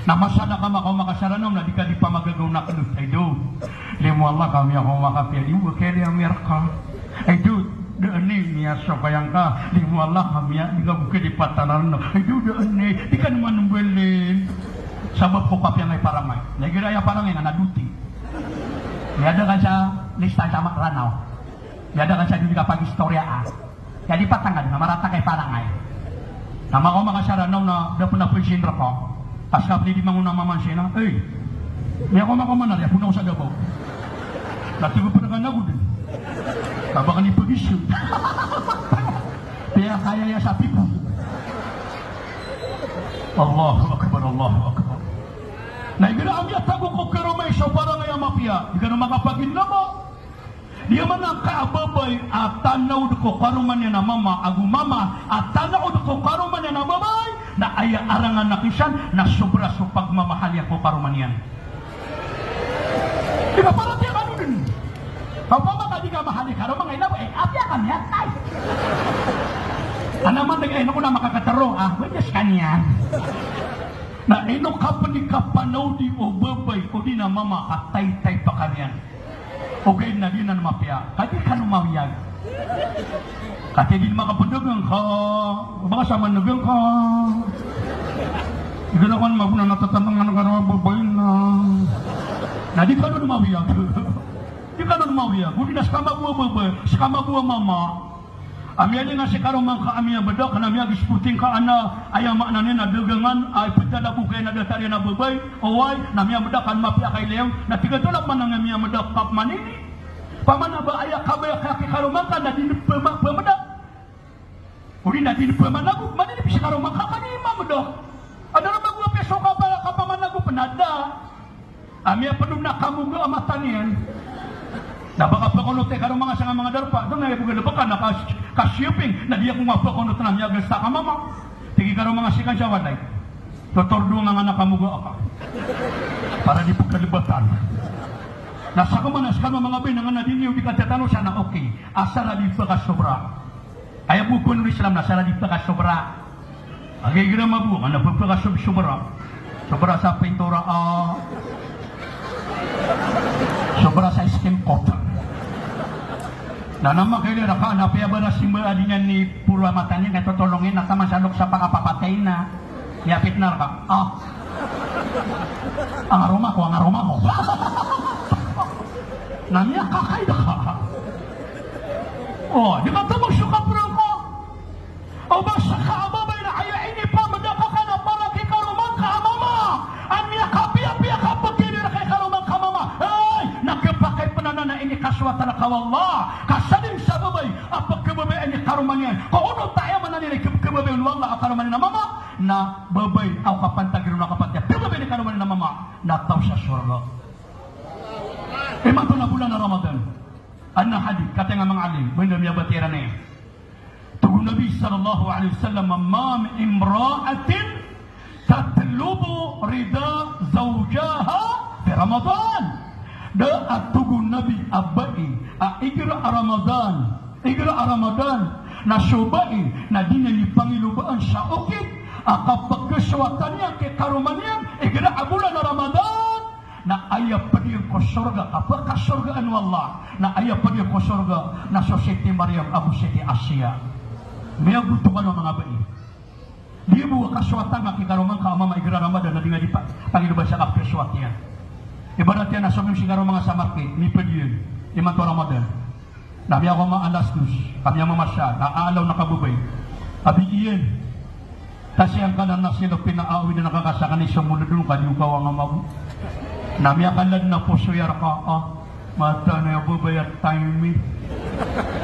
Na masa na ka makaoma ka sa Aranaw na di ka di pamagagaw na kdot. Ay do, limo Allah ka miyakaoma ka piya di bo kaya di Amerika. Ay do, da ini miyasokayan ka, limo Allah ka miya, di ka bo kalipatan Aranaw. Ay do, da ini, di ka naman mbalin. Sabap ko kapiya nga i parangay. Na igira aya parangay na na doti. Miyada ka sa lista sa Aranaw. Miyada ka sa doti ka pagistoriya a. Kaya di patangad, na marata ka i parangay. Na makaoma ka sa Aranaw na da pn a pezin rka. Pas ka pn i di mangona maman sina, "Ey, miyakaoma ka man ari, apoon ako sa Davao." Na tig o pn ka na go dn. Ka ba ka di pagisod. Piyakaya iya sa pipo. Allahu Akbar, Allahu Akbar. Na igira a miyatago ko karoma i so parangay a mapiya, di ka na makapaginlama. Di a mana ka a babay a tanaod ko karoma niyan a mama, ago mama a tanaod ko karoma niyan a babay, na aya arangan a kisan na sobra so pagmamahal iyan ko karoma niyan. Di ka paratiyaya ka dn. Ka opama ka di ka mahal i karoma nga i babay, eh, apiya ka miyatay. Ana man di ka ino ko na makakatero, ah, wajah sekalian. Na ino ka pn di kapanaodi o babay odi na mama ka taytay pkaniyan. Ogaid na di nan mapiya, ka di kano mawiyag. Ka di makapdagang ka, baka sa managang ka. Di ka na kan mabuna na tatanangan ka na babay na. Na di kano mawiyag. Di kano mawiyag. Odi na ska mago a babay, ska mago a mama. A miyalinga si karoma ngka a miyabdak, na miyagispoting ka a na, aya maana niyan na dagangan, a iptala bo kaya na datar iyan a babay, oway, na miyabdak ka a mapiya ka i liyang, na tig a tolak man a miyabdak ka pman ini. Pman a ba aya kabaya ka ki karoma ngka na di pma-, pmdak. Odi na di pmanago, man ini pisi karoma ngka ka di mamdak. Adn a mago a piya so kapala ka pmanago pn a da. A miyapd on na kamoga a mata niyan. Na ba ka pkonot i karoma nga sangka manga darpa, da na aya bo galbka na ka, ka shopping, na di ako nga pkonot na miyagasta ka mama. Tig i karoma nga sii kan sa walay. Totordo nga nga na kamoga aka. Para di pkalbatan. Na saka man a ska manga babay na nga na di niyo di katatanos a na okay. Asar a di pkasobra. Aya bo ko Islam na asar a di pkasobra. Agi gira mabo, ana pphakasob-sobra. Sobra sa pintura, ah. Sobra sa skin coat. Na nama kaya raka, na piya bara simba a di niyan ni puro a mata niyan, kaya totolongin, na taman sa lok sa pakapapatay na. Miyapit na raka, ah. Ang aroma ko, ang aroma ko. Na miyakakay da ka. Oh, di ka tamang suka pura ka. O ba saka a babay na aya inipamdak ka na para ki karoma ngka a mama. An miyakapiyapiya ka pagkini rka i karoma ngka a mama. Ay, na khapakay pn anan a inikasowat rka o Allah. Ka sadn sa babay a pkhababayaan i karoma niyan. Ka onot a aya maana niyan i khapkhababayaan o Allah a karoma niyan a mama. Na babay a kapantag iron a kapantag. Pkhababayaan i karoma niyan a mama. Na taw sa sorga. Imanto na bolan a Ramadan. Adn a hadith, katii nga manga alim, ba anda miyabatiya iran iyan. Tig o Nabi sallallahu alaihi wasallam, "Ma min imra'atin tatlubu rida zawjiha fi Ramadan." Da a, tig o Nabi, a bai a igira a Ramadan, igira a Ramadan, na so bai na di niyan di pangilobaan sa okit a kapkhasowatan iyan ki karoma niyan igira a bolan a Ramadan. Na aya pd iyan ko sorga, kapkhasorgaan o Allah. Na aya pd iyan ko sorga na so Siti Maryam ago Siti Asiya. Miyagoto kano a manga bai. Di bo kasowatan ka ki karoma ngka a mama igira Ramadan na di nga di pa-, pangilobaan sa kapkhasowat iyan. Ibarat iyan na somiyong si karoma nga sa market, mipd iyan. Imanto a Ramadan. Na miyakaoma alas dos, ka miyamamasa, na aalaw na kababay. A bi iyan. Tasiyan ka na nasi lopin na awid na kakasakan i somolod on ka di o kawang a mabo. Na miyakalad na poso iyan rka, a, mataan a babay a time i.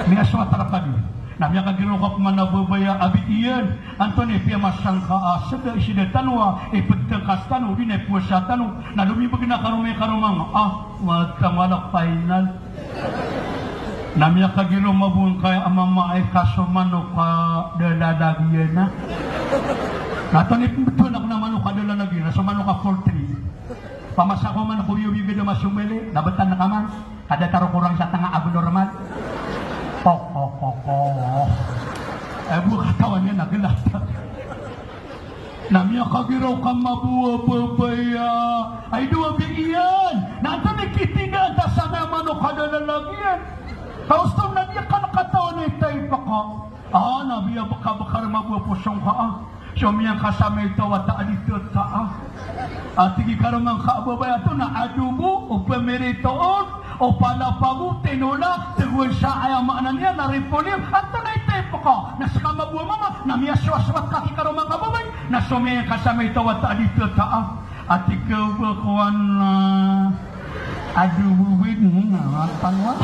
Miyasowat rka di. Na miyakagiraw ka pman a babay a bi iyan. Antonaa i piyamasa ngka a sda i sda tano a ipd tngkas tano, odi na ipowasa tano. Na lomimbg na karoma i karoma ngka a, mataan a wala final. Na miyakagiraw a mabo ngka a mama a ika so manok a da lalagiyan a. Na antonaa i pmbtowan akn a manok a da lalagiyan a, so manok a poultry. Pamasa ko man ko iyo iyo gda masomali, na btad ka man. Ka da taro korang sa tanga abnormal. Kok, kok, kok, kok. E, bo katawan iyan a glat. Na miyakagiraw ka mabo a babay a, ay, dowa bi iyan. Na antonaa i kitindaan ta sa miyamano ka da lalagiyan. Ka oston na di ka katawan i type ka. A, na biyabkabkar mabo a poso ngka a. So miyangka sa maito a wata a di tata a. A tig i karoma ngka a babay a antonaa, adobo, o pmirito on, o palapag o tinola, tgoan sa, aya maana niyan na repolyo, antonaa i type ka. Na ska mabo a mama, na miyasowasowat ka ki karoma ngka a babay, na so miyangka sa maito a wata a di tata a. A tig ka ba kowan a, adobo wid, hmm, na panoa.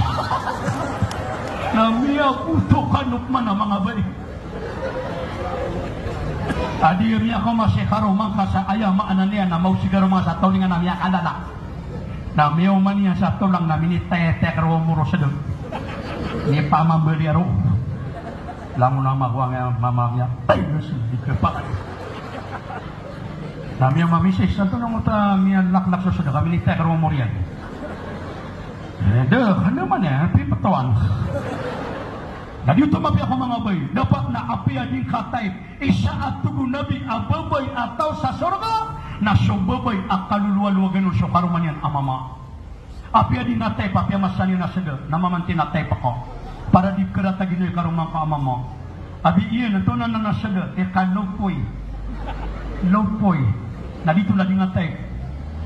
Na miyaboto kano pman a manga babay. A di miyakaoma si karoma ngka sa, aya maana niyan na maosig a roma sa tolingan a miyakalala. Na miyaoma niyan sa tolang na minitetek roo moro sdn. Mipamambali a roo. Langon a makowa nga mama niyan. Ay, nasi, di ka pa. Na miyamamisay sa tolong ta miyalaklak so sdn ka minitetek roo moro iyan. E, da, kna man iyan, piptowan. Na di oto mapiya ko manga babay, dapat na apiya di ngka type, isa a tig o Nabi a babay a taw sa sorga, na so babay a kalolowalowagan on so karoma niyan a mama. Apiya di ngka type, apiya masa niyan a sda, na mamantin a type ka. Para di karata ginawa i karoma ngka a mama. A bi iyan, antonaa na sda, ika lopoy. Lopoy. Na di oto lagid a type.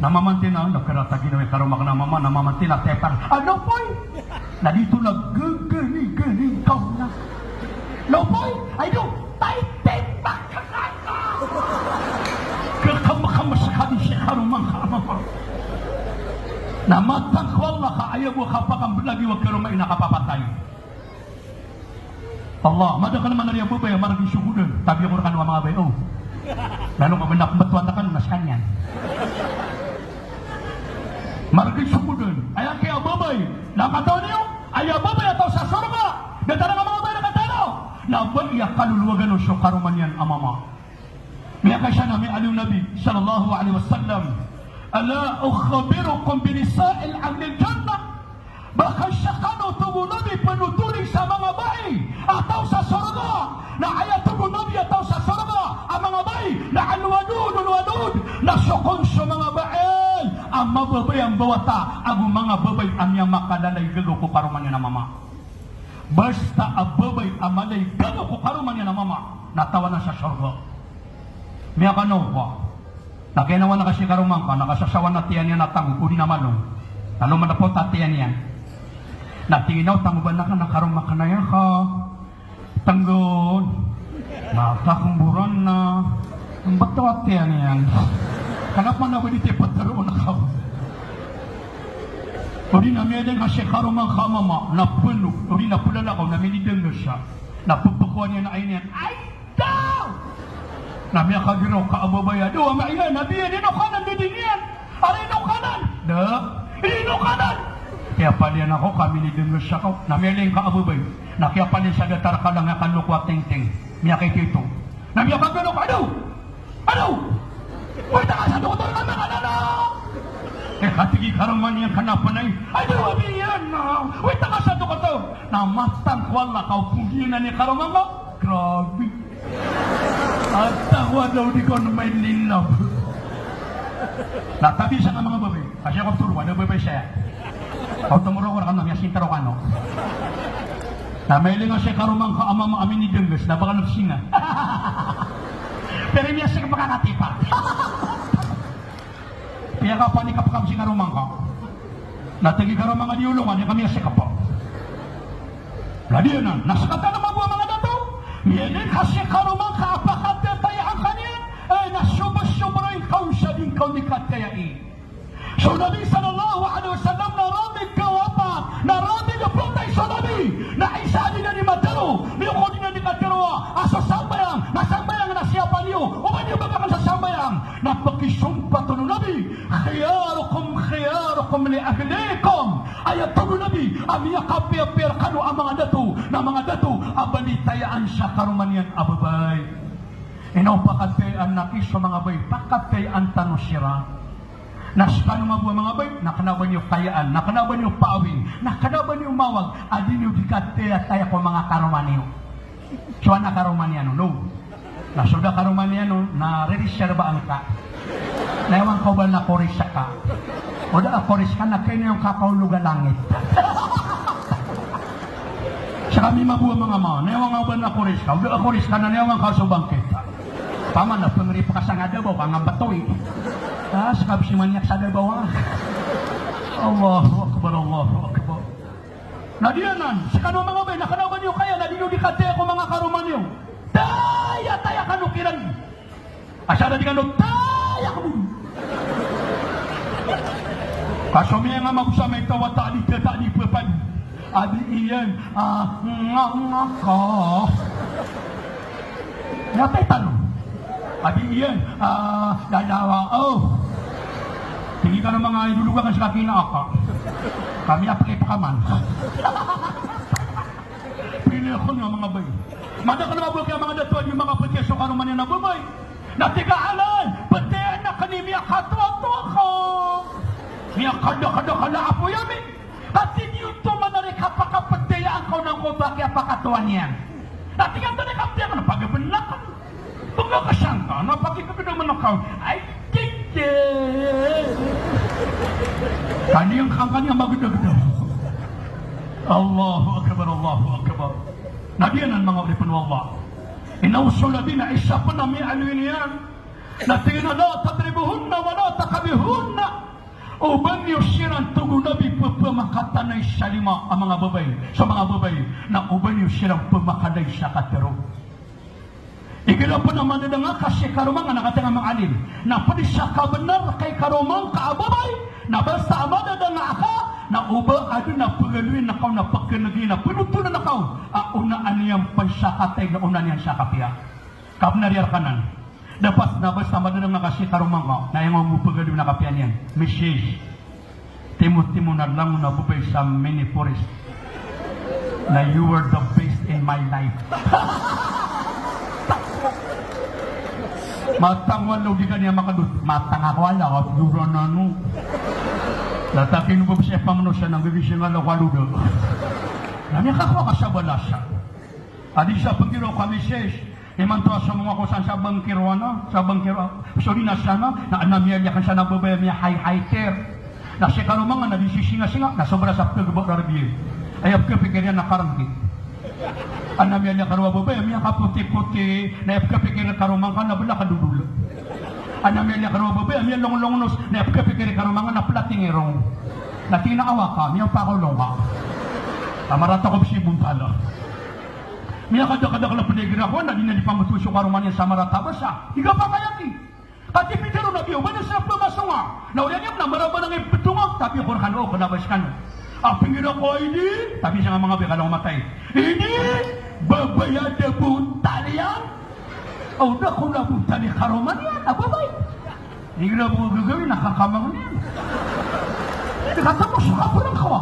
Na mamantin a, na karata ginawa i karoma ngka a mama, na mamantin a type ka. A lopoy. Na di oto lagid a gani, gani, kaw na. Lopoy, ay do, tay, tay, baka, baka. Kakam, kakam, skadi si karoma ngka a mama. Na mataan ko Allah ka aya bo a kapakamblag iyan a karoma ina kapapatay. Allah, madakl man a riya babay a margn so ko dn, tabiya ko rkano a manga babay, o. Lalo ka bnda pmbtowan ta kano na skaniyan. Margn so ko dn, aya kiya babay, na katawan iyo, aya babay a taw sa sorga, datar a manga babay na katawan iyo, na babay a kalolwagan on so karoma niyan a mama. Miyakaisa na miyaaloy o Nabi sallallahu alaihi wasallam, "Ala ukhbirukum bi nisa'il ahlil jannah?" Ba kaisa kano, tig o Nabi, pnotoring sa manga bai a taw sa sorga? Na aya, tig o Nabi, a taw sa sorga a manga bai na al-wadud, al-wadud, na so kon so manga bai a mababaya mbawata ago manga babay a miyamakalala i gagaw ko karoma niyan a mama. Basta a babay a mala i gagaw ko karoma niyan a mama na tawanan sa sorga. Miyakanaw ka. Na kiyanawan ka si karoma ngka, na kasasawan a tiyan iyan a tangob, odi na malong. Na lomalapot a tiyan iyan. Na tig iyan a, o, tangoban akn a karoma akn aya ka. Tnggon. Na kakmboran na. Mbto a tiyan iyan. Kna pman a ba di tiyan ptharoon ka. Odi na miyailay ngka si karoma ngka a mama, na pno, odi na plalakaw, na minidngs sa. Na pphkowa niyan a aya niyan. Ay! Daw! Na miyakagiraw ka a babay a, daw, ama iyan, na biyan, ino kanan, da di niyan. Ari ino kanan. Da, ino kanan. Kiyapalian ako, ka minidngs ako. Na miyailay ngka a babay. Na kiyapalian sa datar ka lang a kaloko a tingting. Miyakaito-ito. Na miyakagiraw ka, daw! Ano? Wita ka sa doktor ka, makanan ako. E, katig i karoma niyan, kna pman a, ay, daw, abi iyan, na. Wita ka sa doktor. Na mataan ko Allah ka opod iyan i karoma ngka. Grabe. At ako a daw di ko na maililab. Na tabi sa nga manga babay. Kasi ako turo, ada babay saya. Ako tumuro ko, rkano, miyasinta rkano. Na mailay ngka si karoma ngka a mama a minidngs, na baka na psinga. Pero miyasik baka na tipa. Piyakapanik ka pkam si karoma ngka. Na tig i karoma nga di olongan, aya kami a sikap. Na di anan, na sktano mambo a manga dato, miyailay ka si karoma ngka a pakatatayaan ka niyan, eh, na sobra-sobra ingka on sa di ngka on di katayai. So Nabi sallallahu alaihi wasallam na ratig ka wapat, na ratig a patay so Nabi, na isa a di niyan matharo, miyoko di niyan di katharo a so sambayang, na sambayang na siyapa niyo, oba niyo bagakan sa sambayang, na pakisompat on o Nabi, "Khiyarukum khiyarukum li ahlikum." Aya tig o Nabi a miyakapiyapiya rkano a manga dato, na manga dato a balitayaan sa karoma niyan a babay. Ino pakatayaan na ki so manga babay, pakatayaan tano siran. Na skano mambo a manga babay, na kna o ba niyo kayaan, na kna o ba niyo paawin, na kna o ba niyo mawag a di niyo di katayataya ko manga karoma niyo. So ana karoma niyan on, no? Na so da karoma niyan on, na riris siya ba angka. Na iwan ka o ba na koris ka. O da a koris ka, na kainan ka kaolog a langit. Sa kami mambo a manga ma, na iwan ka o ba na koris ka. O da a koris ka, na iwan ka so bangkit. Paman na pngrip ka sa nga dabaw, ka nga batoy. Ah, sa kabsi manyak sa dabaw, ah. Allahu Akbar, Allahu Akbar. Na di anan, skano manga babay, na kna o ba niyo kaya, na di niyo di kataya ko manga karoma niyo. Taya, taya kano kiran. Asar a di kano taya kano. Ka so miyanga magosa may tawa ta di, ta di pepad. A di iyan, ah, nga, nga ka. Aya titano. A di iyan, ah, dadawa, oh. Tig iyan a manga idolog akn sa kaki na aka. Kami a pkipkaman. Pili akn a manga babay. Madakl a mabaloy a manga dato a di makapatiya so karoma niyan a babay. Na tig a alay, patiyaan akn i miyakatoatoa ka. Miyakadakadakl a apoy ami. Ka tig iyan oto man a di kapakapatiyaan ka on angkoto a kiyapakatoa niyan. Na tig iyan oto di kapatiyaan ka na pagabnn akn. Pagakasangka na pakikagdam akn. Ay, tig iyan. Kaniyan, kaniyan magdagdag. Allahu Akbar, Allahu Akbar. Na di anan manga oripn o Allah. Ino so Nabi na isa pn a miyaaloy niyan. Na tig iyan a la tadribuhunna wa la taqharibuhunna. O ba niyo siran, tig o Nabi, pphamakanay sa lima a manga babay, sa manga babay, na o ba niyo siran pphamakanay sa katharo. Igira pn a madadanga ka si karoma nga na katharo a manga alim, na pd sa kabnar ka i karoma ngka a babay, na basta a madadanga ka, na o ba adn a pagaloyin ka on, na pkngi, na pnotolan ka on a onaan iyan pn sa katay, na onaan iyan sa kapiya. Kabnar iyan rka nan. Dapat na basta madadanga ka si karoma ngka, na aya ngka on bo pagaloyin a kapiya niyan. Misis. Timotimo na langon a babay sa Minneapolis. Na you were the best in my life. Matang walo di kaniyan makadot. Matang ako ala, kaduran ano. Latakin bo bsay pamno sa nang bibisi nga lo kaloda. Na miyakakowa ka sa balasa. A di sa pgiraw ka misis. Imanto a somong ako san sa bangkiro ana, sa bangkiro, sorry na sana, na adn a miyaliyakan san a babay a miya-high-highter. Na si karoma nga na di sisingasinga, na sobra sa pkagba rarbiyan. Aya pkapikir iyan na karangkit. Adn a miyaliyakan o babay a miyakapotipoti, na aya pkapikir o karoma ngka na bala ka dodol. Adn a miyaliyakan o babay a miyalonglongnos, na aya pkapikir o karoma ngka na plating i rong. Na tig iyan a awa ka, miyapakolong ka. Ka marata ko bisi bontal. Miyakadakadakl a pd igira kowan na di niyan di pambotowi so karoma niyan sa marata a basa. Di kapakay aki. Ka di pitharo o Nabi o ba niyo siran pphamasowa. Na oriyan iyan na marabalang i btonga, tapi ko rkano o kna ba skano. A pnggiraw ko a idi, tapi sanga manga babay ka langon matay. Idi, babay a da bontal iyan. O da ko na bontal i karoma niyan a babay. Igira bo gagawii na kakamang niyan. Di katamo so kaporang kawa.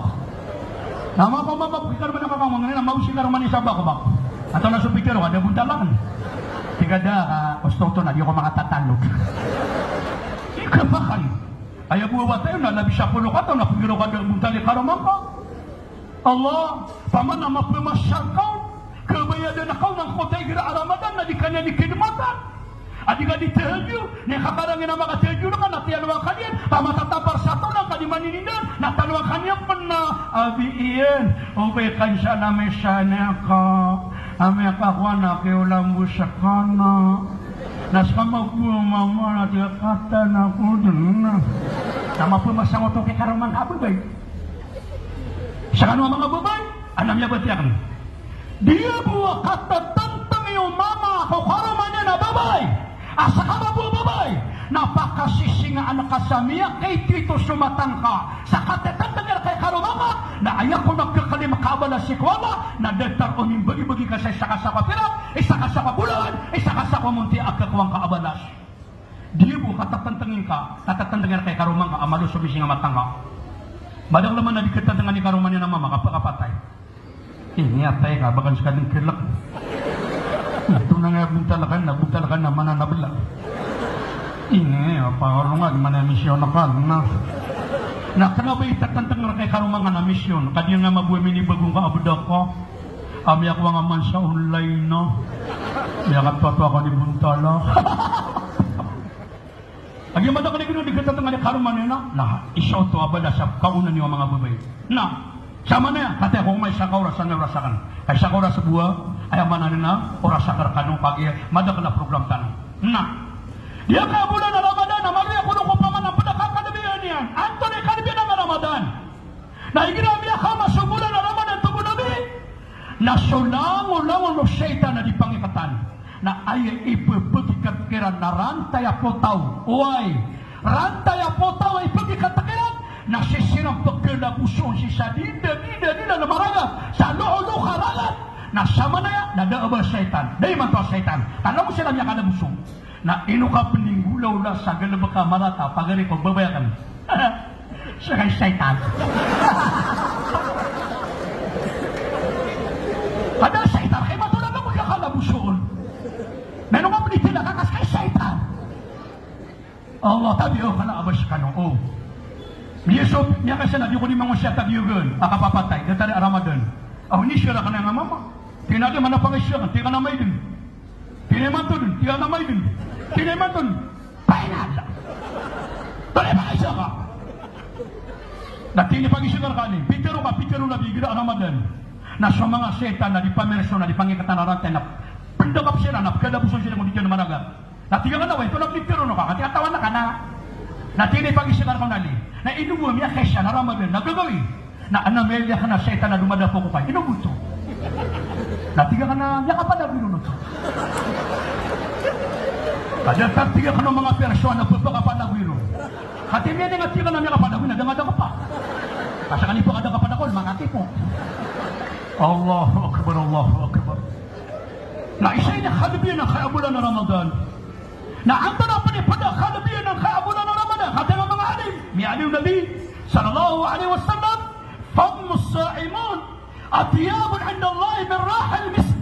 Na mapamapapkikar man a kakamang niyan, na maosi karoma niyan sa bakbak. Antonaa so pitharo, ka da bontal akn. Tig a da, ah, osto oto na di ako makatatalog. Di kapakay. Aya bo a wata iyan na labi sapolo kataw na pnggiraw ka da bontal i karoma ngka. Allah, paman a maphamasa ngka on, kabayadan ka on angkoto a igira a Ramadan na di ka niyan di khidmatan. A di ka di tahajjud, na aya kakarangin a makatahajjud ka na tiyalowan ka niyan, ka matatampar sa taw na ka di maninindan, na talowan ka niyan pn na, abi iyan, o ba ikan sa na misan ka, a miyakakowa na kiyolambo skano. Na ska mambo a mama na tiyakatan ako dn. Na maphamasa ngka oto ki karoma ngka a babay. Skano a manga babay, adn a miyabatiya akn. Di bo a katatantngi o mama ko karoma niyan a babay a skano bo a babay na pakasisingaan ka sa miyakaitoito so mata ngka sa katatantngi rka i karoma ngka, na aya kon a khakalima ka a balas sii ko Allah, na datar o mimbagibagi ka sa isa ka sako a pirak, isa ka sako a bolawan, isa ka sako a monti a khakowa ngka a balas. Di bo katatantngi ngka, katatantngi rka i karoma ngka a malo so mising a mata ngka. Madakl man a di katatantngan i karoma niyan a mama ka pkhapatay. Ini atay ka, ba kan ska dn klk. Na tonaa nga bontal ka, na bontal ka na mana na bla. Ini apa, orong nga mana misyon ka na. Na kna ba i tatantngan rka i karoma ngka na misyon, ka di nga maboy minibago ngka a bda ka. A miyakowa nga man sa online na. Miyakatotoo ako ni bontal a. Lagid a madakl i ginawa di katatantngan i karoma niyan na, na isa oto a balas a kaoona niyo a manga babay. Na samanaya, katii ako ko masa ka oras, angkai oras akn. Ka isa ka oras bo a, aya maana niyan na oras akn rkano, kagiya madakl a program tano. Na di aka bolan a Ramadan a maloy ako ko paman a pd a kakadbiyan iyan. Antonaa i kadbiyan a Ramadan? Na igira a miyakama so bolan a Ramadan, tig o Nabi, na so langolangon o shaytan na di pangikatan. Na aya ipphagikatan kiran na rantay a potaw. Oway, rantay a potaw a ipphagikatan kiran, na sii siran pkhlaboson sii sa dida, dida, dida na maragat, sa lokolok a ragat. Na samanaya na da a ba shaytan. Da imanto a shaytan. Ka langon siran miyakalaboson. Na ino ka pn inggolawla sa galbk a marata, pagari ko, babay akn. Sa kay shaytan. Ka da a shaytan, kay matola ka pagkakalaboson. Na ino ka pn itila ka, ka sa kay shaytan. Allah, tabiya o kna a ba skano, o. Miyaso, miyakaisa na di ko di mangosiyat a giyogan a kapapatay, datar a Ramadan. Aw, inisyo rakn a mama. Tig iyan a di, mana pangisa ka, tig iyan a maidn. Tig iyan a imanto dn, tig iyan a maidn. Tig iyan a imanto dn. Final. Tig iyan a pangisa ka. Na tig iyan a pangisa ka rkani. Pitharo ka, pitharo o Nabi, igira a Ramadan na so manga shaytan na di pamirso, na di pangikatan a rantay, na pndakap siran, na pkhalaboson siran ko di dn maragat. Na tig akn a, oway, antonaa i pitharo ngka? Ka tig a, tawan akn a. Na tig iyan a ipagisa akn rka on a Ali. Na ino bo a miyakaisa na Ramadan na gagawii? Na adn a mailay akn a shaytan a domadapok ko kay. Ino bo oto? Na tig akn a miyakapalagoy ron oto. Ka datar, tig akn, o manga pirso a pphakapalagoy ron. Ka tig iyan a tig akn a miyakapalagoy na da ngka da kapa. Ka skaniyan pn ka da kapalagoy, makatipok. Allahu Akbar, Allahu Akbar. Na isa ini a kalbiyan angkai a bolan a Ramadan. Na antonaa pn i pd a kalbiyan angkai a bolan a Ramadan? Katii o manga alim, miyaaloy o Nabi sallallahu alaihi wasallam, "Fammu sa'imin atyabun indallahi min rihil misk."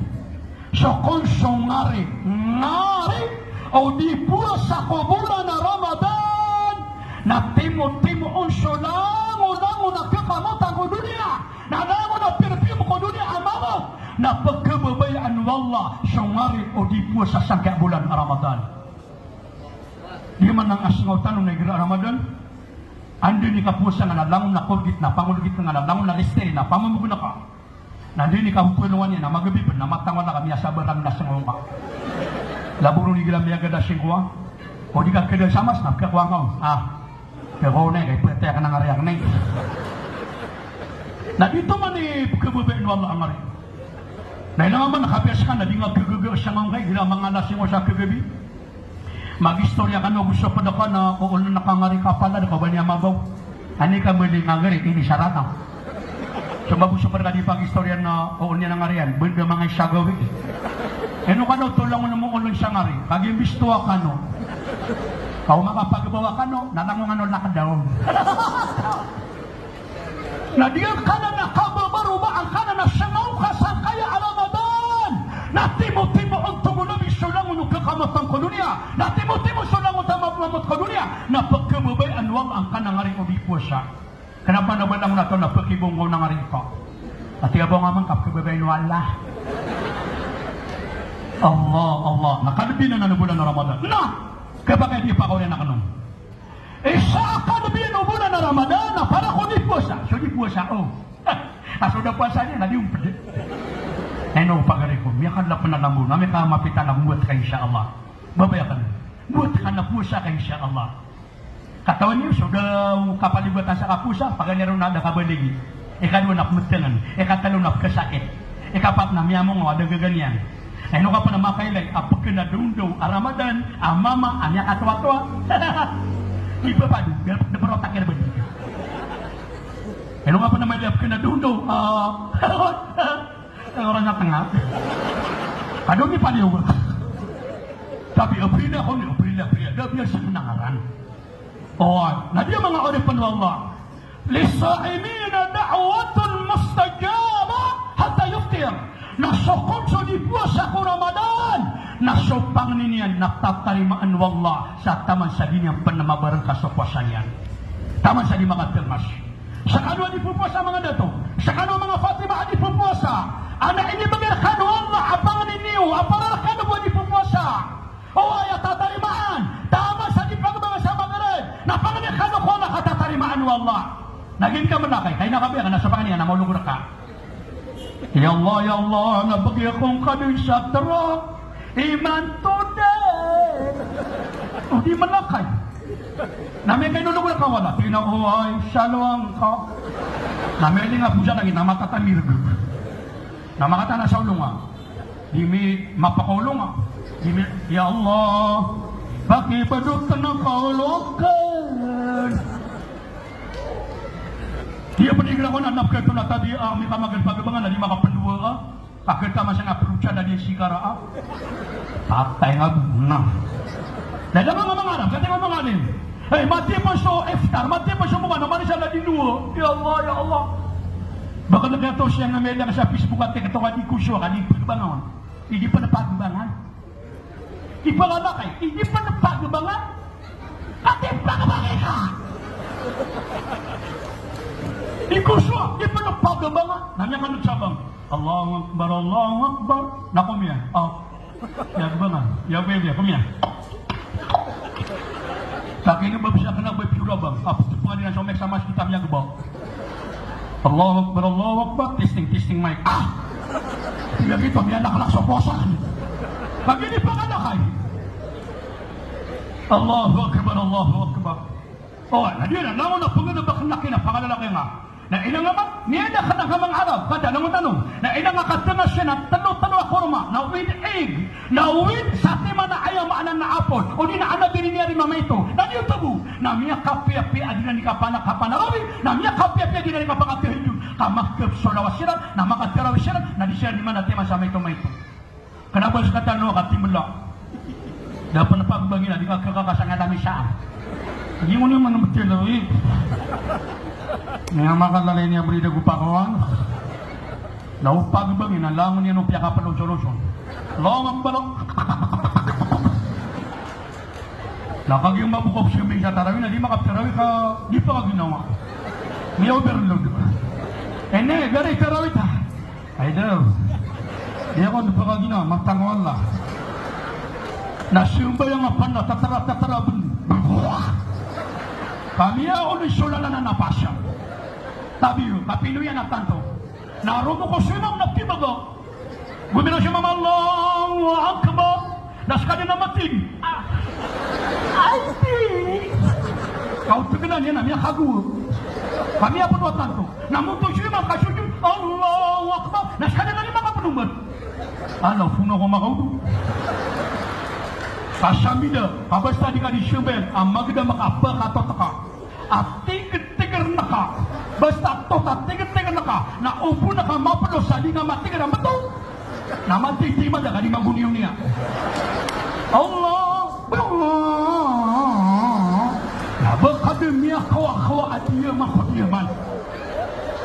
So kon so ngari, ngari o di powasa ko bolan a Ramadan, na timotimo on so langolangon a kakamotan ko doniya. Na langon a perfume ko doniya a mambo, na pkhababayaan o Allah so ngari o di powasa sangkai a bolan a Ramadan. Di man a sngaw tano na igira a Ramadan, anda i kapowasa ngka na langon a Colgate na pangolgate ngka, na langon a Listerine na pamamogn ka. Na anda i kapopolongan iyan na magabi pn na matangwala ka, miyasabar ka na sngaw ngka. Labo ron igira miyagad a singkowa, o di ka khada sa Mass na pkhakowa ngka on. Ah. Kaya ko na, kay pwerte akn a ngari akn. Na di oto man i pkhababayaan o Allah a ngari. Na ino man a kapiya ska na di nga khagaga sa ngka on kay igira manga alas singko sa khagabi. Mag-istorya kano ago so pd ka na ooln ka ngari ka palad ka ba niyan mabaw. Ani ka mali nga ngari, ini sarata. So mago so pd ka di pag-istorya na ooln iyan a ngari iyan, banda manga isa gawii. Ino kano oto langon mo ooln sa ngari, kagiya mbistowa kano. Ka o makapagbawa kano, na langon kano lockdown. Na di angkanan a kababaroba angkanan a sngaw ka sangkaya a Ramadan. Na timotimo on, tig o Nabi, so langon o kakamotan ko doniya. Na timotimo so langon a mamamot ko doniya. Na pkhababayaan o Allah angkanan a ngari o di powasa. Kna ba na ba langon a taw na pkhibaw ngka on a ngari ka. Ati a ba nga man ka pkhababayaan o Allah. Allah, Allah. Na kalbiyan anan a bolan a Ramadan. Na kapakay di pakaoriyan akn on. Isa a kalbiyan o bolan a Ramadan na para ko di powasa. So di powasa, o. A so da powasa niyan na di on pd. Ino pagari ko, miyakadlap na lambo na mikamapita na buwat ka, insha Allah. Babay akn. Buwat ka na powasa ka, insha Allah. Katawan iyo, so da kapalibatan sa kapowasa, pagari ron na da kabaligi. Ikadowa na pmtngn, ikatlo na pkhasakit, ikapat na miyamongaw a da gaga niyan. Na ino ka pn a makailay a pkn a dawndaw a Ramadan a mama a miyakatowatowa? Di ba pado, di ba pado takir ba di? Ino ka pn a mailay a pkn a dawndaw a, a, orang na tnga. Kado ni paliyo ba? Tapi abrila ko ni, abrila, abrila. Da biyasa na ngaran. Oway, na di a manga oripn o Allah. Lis-sa'imina da'watun mustajabah hatta yuftir. Na so kon so di powasa ko Ramadan, na so pangni niyan na tatarimaan o Allah sa taman sa di niyan pn mabarngka so powasa niyan. Taman sa di makatngas. Skano a di popowasa manga dato, skano manga Fatima a di popowasa, a na inibgay rkano o Allah a pangni niyo a para rkano bo a di popowasa. Oway a tatarimaan, taman sa di pagbangan sa Magrib, na pangni kano ko Allah ka tatarimaan o Allah. Na giyangkai a mlakay, kaina ka biyaka na so pangni iyan na maolog rka. Ya Allah, ya Allah, na bgi ako ngka dn sa truck imanto dn. O di mlakay. Na miyakainolog rka o Allah, tig iyan a oway, sa lowa ngka. Na miyalinga bo sa langit, na makatamirg. Na makatana sa olonga. Di mi mapakaolonga. Di mi, ya Allah, pakibdot na kaolog akn. Di a pd igira ko na, na pkhatoon a tabiya a, mika magan pagbangan a di makapndowa a. Pkhataman sa nga prucha na di sikara a. Patay nga bo na. Na da manga mangarap, kataya manga alim. Hey, mati pn so iftar, mati pn so manga, na marisala di ndowa. Ya Allah, ya Allah. Baka na katoos iyan a miyailay sa Facebook a TikTok a di koso, a di pagbangan. Di pn pagbangan. Di pn lakay, di pn pagbangan. Ati pagbangan ka. Di koso, di pn pagbangan. Na miyakano sa bang. Allahu Akbar, Allahu Akbar. Na komiya. Oh. Iyagbangan. Iyagbangan, komiya. Takino ba bisa kna ba piyura bang. Apo, pangadi na so mic sa mas kita miyagba. Allahu Akbar, Allahu Akbar. Testing, testing mic. Ah! Tig a gioto, miyanaklak so powasa. Kagiya di pn kalakay. Allahu Akbar, Allahu Akbar. O, na di na, langon a pngnbk na kina pakalalakay nga. Na inanga man, miyada kna ka manga Arab, kada langon tano. Na inanga ka tnga siya na tlo, tlo a korma, na owid ig, na owid sa timan a aya maana na apol, odi na anabi niyan i mama ito. Na di oto bo, na miyakapiyapiya a di niyan i kapanakapanarawih, na miyakapiyapiya a di niyan i kapakatahajjud, ka makapsolawas siran, na makatarawih siran, na di siran di mana timan sa maito-maito. Kna ba skatano a katimbla. Da pn pagbangi na di ka kaka sa ngada misa. Di mo niyo man mtelo i. Niya makalalay niya brida go pakawan. Na o pagbangi na langon iyan o piyakapaloso-loso. Langon balo. Na kagiya mabokap sa misa tarawih na di makaptarawih ka di paginawa. Niya overload. Ene, gari tarawih ta. Ay, daw. Di ako npakaginawa, matang o Allah. Na sambayang a panda, tatara, tatara, bn. Kami a olo i solalanan a pasang. Tabiyo, kapinoyan a tanto. Na romo ko so imam na pibaba. Gomiraw so imam, Allahu Akbar. Na skaniyan na matindi. Ah. Ay, di. Kaontgnan iyan a miyakagowa. Ka miyapd o tanto. Na monto so imam ka sujud. Allahu Akbar. Na skaniyan na di makapd oman. Ala, fona ko makaodo. Ka sambi da, ka basta di ka di sambayang a magdam ka ba ka totka. A tigtg rnka. Basta tot a tigtg rnka. Na o bo nka maplo sa di nga matigr a mbeto. Na matitimo da ka di magoniyoniya. Allah. Na ba ka di miyakawa-kawa a di niyan makodiyaman.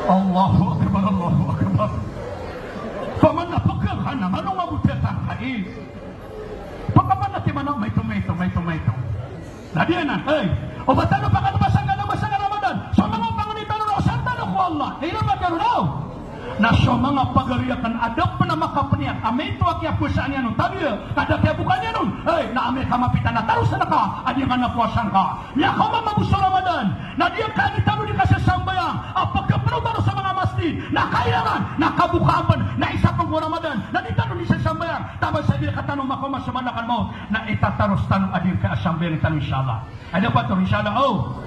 Allahu Akbar, Allahu Akbar. Paman na pagkakana, manong a bo tiyatangkai. Pagkapan na timan a maito, maito, maito, maito. Na di anan, ay, o ba tano pakadbasa ngka na masa nga Ramadan, so manga pangni tano na osar tano ko Allah, na ira ba tano na. Na so manga pagari akn a da pn a makapniyat a maito a kiyapowasaan iyan on, tabiya, ka da kiyabokaan iyan on, ay, na amay ka mapita na taros ngka a di ngka na powasa ngka. Miyakaoma mambo so Ramadan, na di ngka, di tano di kasasambayang a pkapno tano sa manga masjid, na kailangan na kabokaan pn, na isa pn ko Ramadan, na di tano di sasambayang, taman sa di rktano makaoma so malakal maut. Na itataros tano a di rka a sambayang tano, insha Allah. Aya pator, insha Allah, o.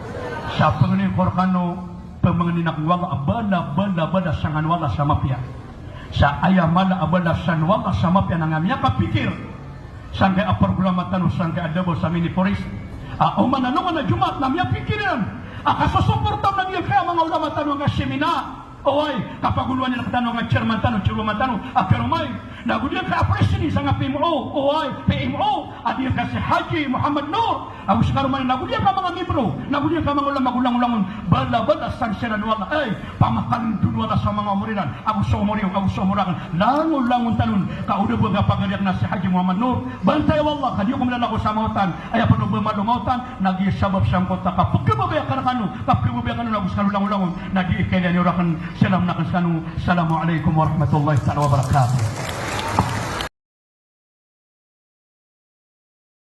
Sa pangni ko rkano, Pamangnin ako o Allah a bala, bala, balasan o Allah sa mapiya. Sa aya mala a balasan o Allah sa mapiya na nga miyakapikir sangkai a programa tano, sangkai a dabaw sa Mini Forest. A oman a alongan a Jumaat na miyapikir iran a kasosoporta on a giyangkaya manga ulama tano a nga semina. Oway, kapagolowan iran tano a nga chairman tano, chairwoman tano, a karomay. Na go giyangkaya president sa nga P M O, oway, P M O, a giyangkaya si Haji Muhammad Nur. Ago sa karoma niyan, na go giyangkaya manga membro, na go giyangkaya manga ulama, go langolangon, bala, balasan siran o Allah. Ay, pamakalindon o Allah sa manga omor iran, ago sa omor iyo, ago sa omor aken. Langolangon tano on, ka o da bo a kapagari aken a si Haji Muhammad Nur. Bantaya o Allah, ka di ako milalakaw sa maotan, aya pn o ba malo maotan, na giya sabap sangkoto a kapkhababaya akn rkano, kapkhababaya akn on, ago skano langolangon, na di ikailay niyo raken, salam aken skano, Assalamu alaikum warahmatullahi taala wabarakatuh.